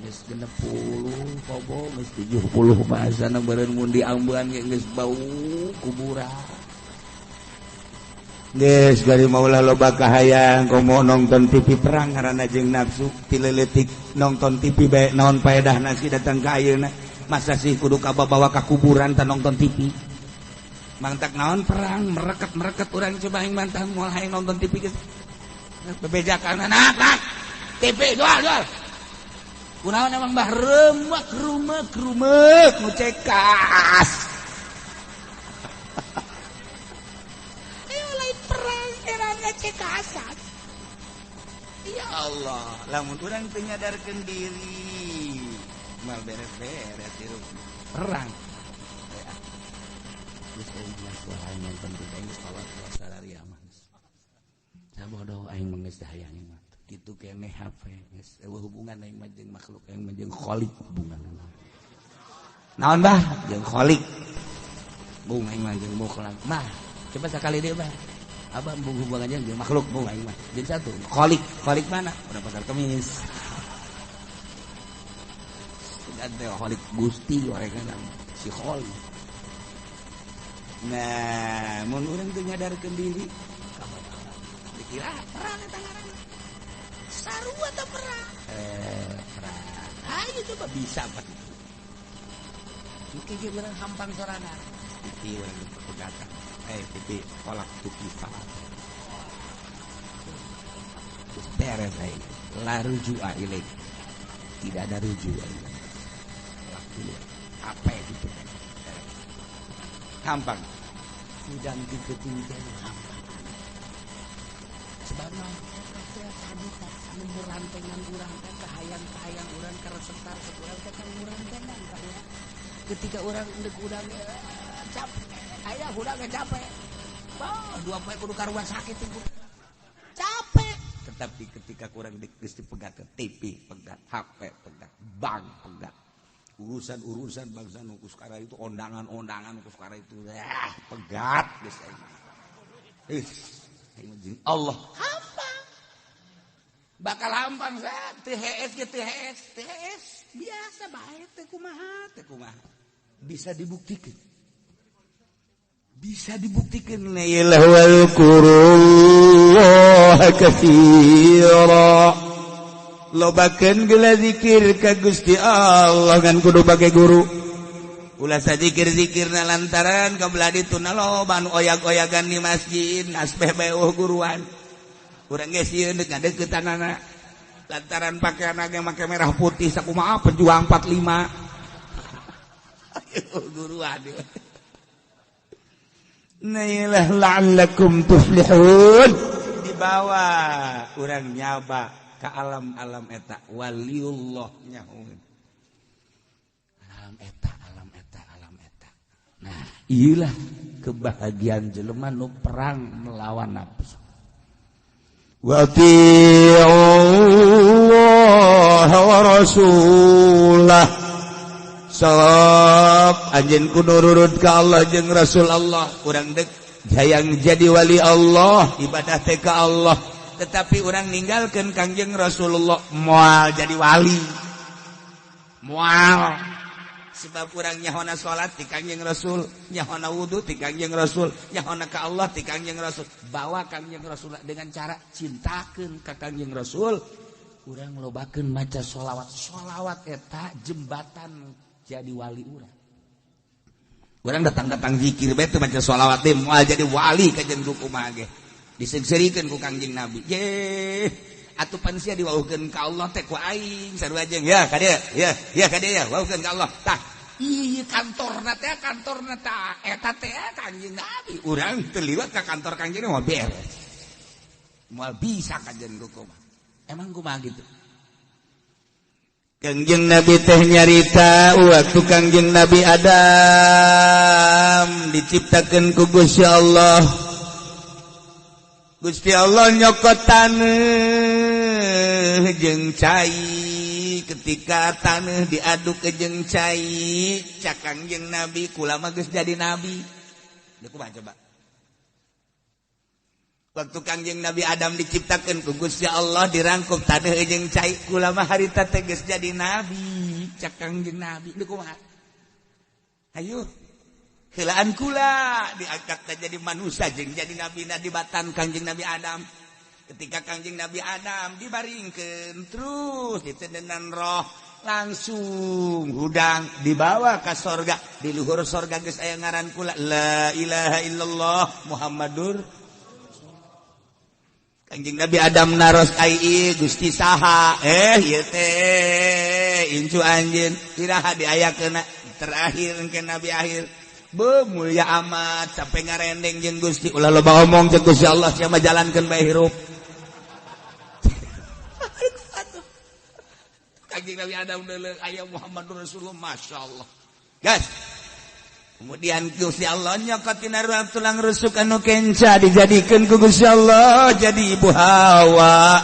geus 60 kobo geus 70 bahasana beureun mun diambean ge geus bau kuburan. Geus gari maulah loba kahayang komo nonton TV perang ngaranna jeung nafsu ti leutik nonton TV bae naon paedahna sih datang ka ayeuna masa sih kudu kababawa ka kuburan tah nonton TV mangtak naon perang mereket-mereket urang coba aing mantah moal hayang nonton TV geus bebejakan anak nak TV jual jual kunaon emang bah remek rumek rumek nu cekas. Cekasan. Ya Allah, lamun urang teu nyadarkeun diri, mal beres-beres hirup perang. Geus euy suara nonton teh geus kolot sarari mah. Sabodo aing mah geus hayang mah. Kitu keneh HP geus eueuh hubungan aing mah jeung makhluk aing mah jeung Khalik hubunganna. Naon bah jeung Khalik. Bung aing mah jeung mukhlak. Mah, coba sakali deui bah. Abah bung hubungannya jeung makhluk bung aing mah. Jadi satu, Khalik, Khalik mana? Udah pasar Kemis. Ada Khalik Gusti mereka si Khalik. Nah, mun urang teu nyadarkeun diri, dikira perang eta ngaranna. Sarua teh perang. Perang. Ayo coba bisa apa itu. Engke ge urang hampang sorangan. TV urang pegatan. TV kolak tukifa. Terus beres aing. La rujua ilaik. Tidak ada rujua. Waktu apa gitu. Gampang. Sidang diketinggian gampang. Sebab teh tadi anu murantengan urang teh kahayang-kahayang urang karesep-karesep urang teh kan murantengan ka urang. Ketika urang endek urang capek, aya urang capek. Bah, dua poe kudu ka rumah sakit ibu. Capek. Tetapi ketika kurang geus dipegat TV, pegat HP, pegat bank, pegat urusan-urusan bangsa nu sekarang itu ondangan-ondangan nu sekarang itu pegat geus aing. Aing jeung Allah hampang bakal hampang sa teu hees ge teu hees teu hees biasa bae teh kumaha teh kumaha bisa dibuktikan bisa dibuktikan la wazkurullaha katsira lobakeun geula zikir ka Gusti Allah ngan kudu bage guru ulah sajikir-zikirna lantaran kabelah ditu na loba nu oyag-oyagan di masjid nasbeh bae eueuh guruan urang ge sieun deuk ngadeuketanana lantaran pakaian ge make merah putih sakumaha pejuang 45 ayo guruan nailah la'allakum tuflihun dibawa urang nyaba ka alam-alam eta waliullah nyahueun alam eta alam eta alam eta. Nah iyalah kebahagiaan jelema nu perang melawan nafsu. Wa Allah wa rasulah sok anjeun kudu nurut ka Allah jeung Rasul Allah. Urang dek hayang jadi wali Allah ibadah teh ka Allah tetapi urang ninggalkeun Kangjeng Rasulullah moal jadi wali moal sebab urang nyahona salat ti Kangjeng Rasul nyahona wudu ti Kangjeng Rasul nyahona ka Allah ti Kangjeng Rasul bawa Kangjeng Rasul dengan cara cintakeun ka Kangjeng Rasul urang lobakeun maca sholawat sholawat eta jembatan jadi wali urang. Urang datang-datang zikir bae teu maca sholawat teh moal jadi wali ka jeung kumaha ge diseungseurikeun ku Kangjeng Nabi. Ye atuh pan sia diwauhkeun ka Allah teh ku aing sarua jeung ya ka dieu ya ya ka dieu ya wauhkeun ka Allah tah ieu kantorna teh kantorna tah eta teh Kangjeng Nabi urang teu liwat ka kantor Kangjeng moal beres moal bisa ka jeung kumaha emang kumaha gitu. Kangjeng Nabi teh nyarita waktu Kangjeng Nabi Adam diciptakeun ku Gusti Allah. Gusti Allah nyokot taneuh jeung cai ketika taneuh diaduk ke jeung cai cak Kangjeng Nabi kula mah geus jadi nabi. Deuk kumaha coba? Waktu Kangjeng Nabi Adam diciptakan ku Gusti Allah dirangkup taneuh jeung cai kula mah harita teh geus jadi nabi cak Kangjeng Nabi deuk kumaha? Hayu heulaan kula diangkat teh jadi manusia jeung jadi nabi na dibatan Kangjeng Nabi Adam. Ketika Kangjeng Nabi Adam dibaringkeun terus ditendenan roh langsung hudang dibawa ka sorga di luhur sorga geus aya ngaran kula la ilaha illallah Muhammadur Kangjeng Nabi Adam naros ai Gusti saha ieu teh incu anjeun iraha diayakeun terakhir ke Nabi akhir be mulia amat sampai ngarendeng jeung Gusti ulah loba omong jeung Gusti Allah sia mah jalankeun bae hirup. Kangjeng Nabi Adam deuleu aya Muhammadur Rasulullah masyaallah. Guys. Kemudian Gusti Allah nyokot tina tulang rusuk anu kenca dijadikeun ku Gusti Allah jadi ibu Hawa.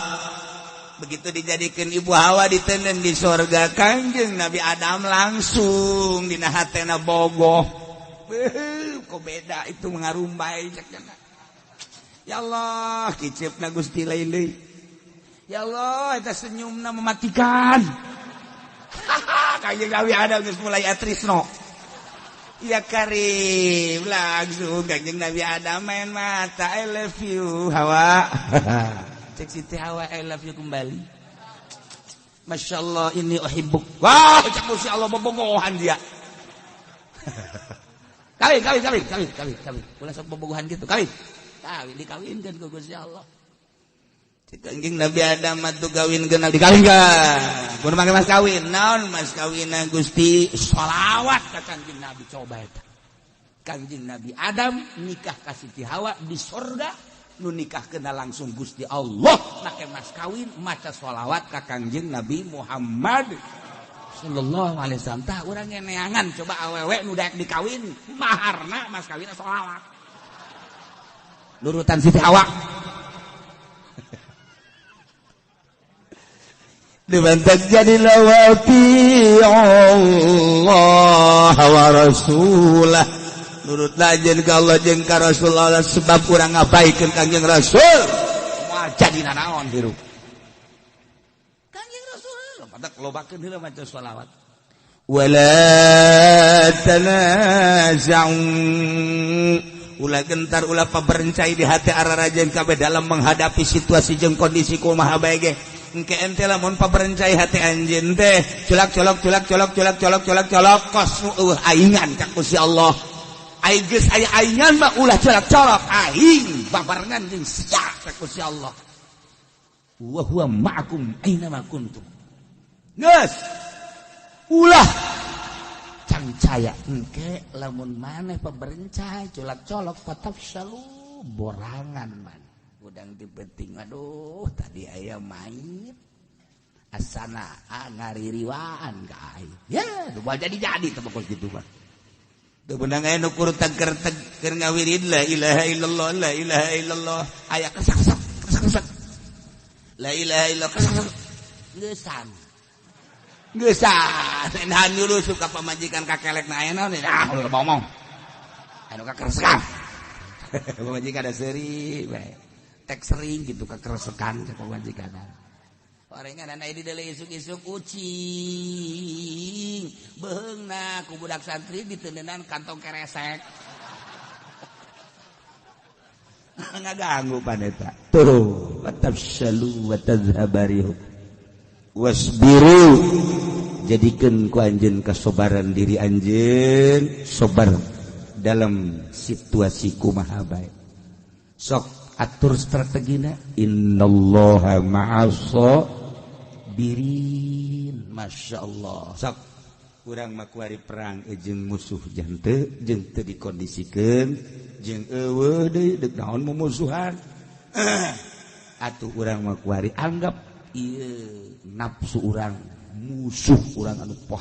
Begitu dijadikeun ibu Hawa ditenden di sorga Kangjeng Nabi Adam langsung dina hatena bogoh. Beuh, kok beda itu mengarumbai cek. Ya Allah, kiceupna Gusti lain deui. Ya Allah, eta senyumna mematikan. Kangjeng Nabi Adam geus mulai atrisno. Ya Karim langsung Kangjeng Nabi Adam main mata I love you Hawa. Cek Siti Hawa I love you kembali. Masya Allah ini uhibbuk. Wah, cek Gusti Allah bobogohan dia. Kawin kawin kawin kawin kawin kawin. Ulah sok bobogohan gitu kawin. Kawin dikawinkeun ku Gusti Allah. Kangjeng Nabi Adam atuh kawin kenal dikawinkeun. Kudu make mas kawin. Naon mas kawinna Gusti? Sholawat ka Kangjeng Nabi coba eta. Kangjeng Nabi Adam nikah ka Siti Hawa di sorga nu nikah kena langsung Gusti Allah make mas kawin maca sholawat ka Kangjeng Nabi Muhammad sallallahu alaihi wasallam. Tah urang neangan coba awewe nu daek dikawin maharna mas kawinna sholawat. Nurutan Siti Hawa. Dibantak jadi lawati Allah wa rasulah. Nurut anjeun ka Allah jeung ka Rasulullah, sebab urang ngabaikeun Kangjeng Rasul moal jadi nanaon hirup. Kangjeng Rasul pada lobakeun heula maca sholawat. Wala tanaza'u, ulah gentar, ulah paberencai di hati ararajen kabeh dalam menghadapi situasi jeung kondisi kumaha bae ge. Engke ente lamun paberencai hati anjeun teh culak colok culak colok culak colok culak colok, kos nu eueuh aingan ka Gusti Allah. Aing geus aya aingan mah ulah culak colok, aing babarengan jeung sia ka Gusti Allah. Wa huwa ma'akum aina ma kuntum. Geus ulah cangcaya. Engke lamun maneh paberencai culak colok, fatafsyalu, borangan man udang di penting. Aduh, tadi aya mayit asana ngaririwaan ka aing ya, jadi jadi teu kos kitu mah. Teu beunang aya nu kur teger teger ngawirid la ilaha illallah, la ilaha illallah, aya kesak kesak kesak kesak, la ilaha illallah, kesak kesak, geusan geusan nahan dulu suka pamajikan kakelek na aya naon. Ah, ulah ngomong anu kakeresekan pamajikan, ada seuri bae tek sering gitu kakeresekan ka pamajikan. Orengan anak di dalam isuk-isuk ucing beheungna ku budak santri ditendenan kantong keresek, ngaganggu paneta tuh. Watafshalu wa tadhhabarihu wasbiru, jadikeun ku anjeun kasobaran diri anjeun, sobar dalam situasi kumaha bae. Sok atur strategina, innallaha ma'as-sabirin. Masya Allah, sok urang mah kuari perang jeung musuh jante jeung teu dikondisikeun jeung eueuh deui, deuk naon mumusuhan atuh. Urang mah kuari anggap ieu nafsu urang musuh urang anu poh.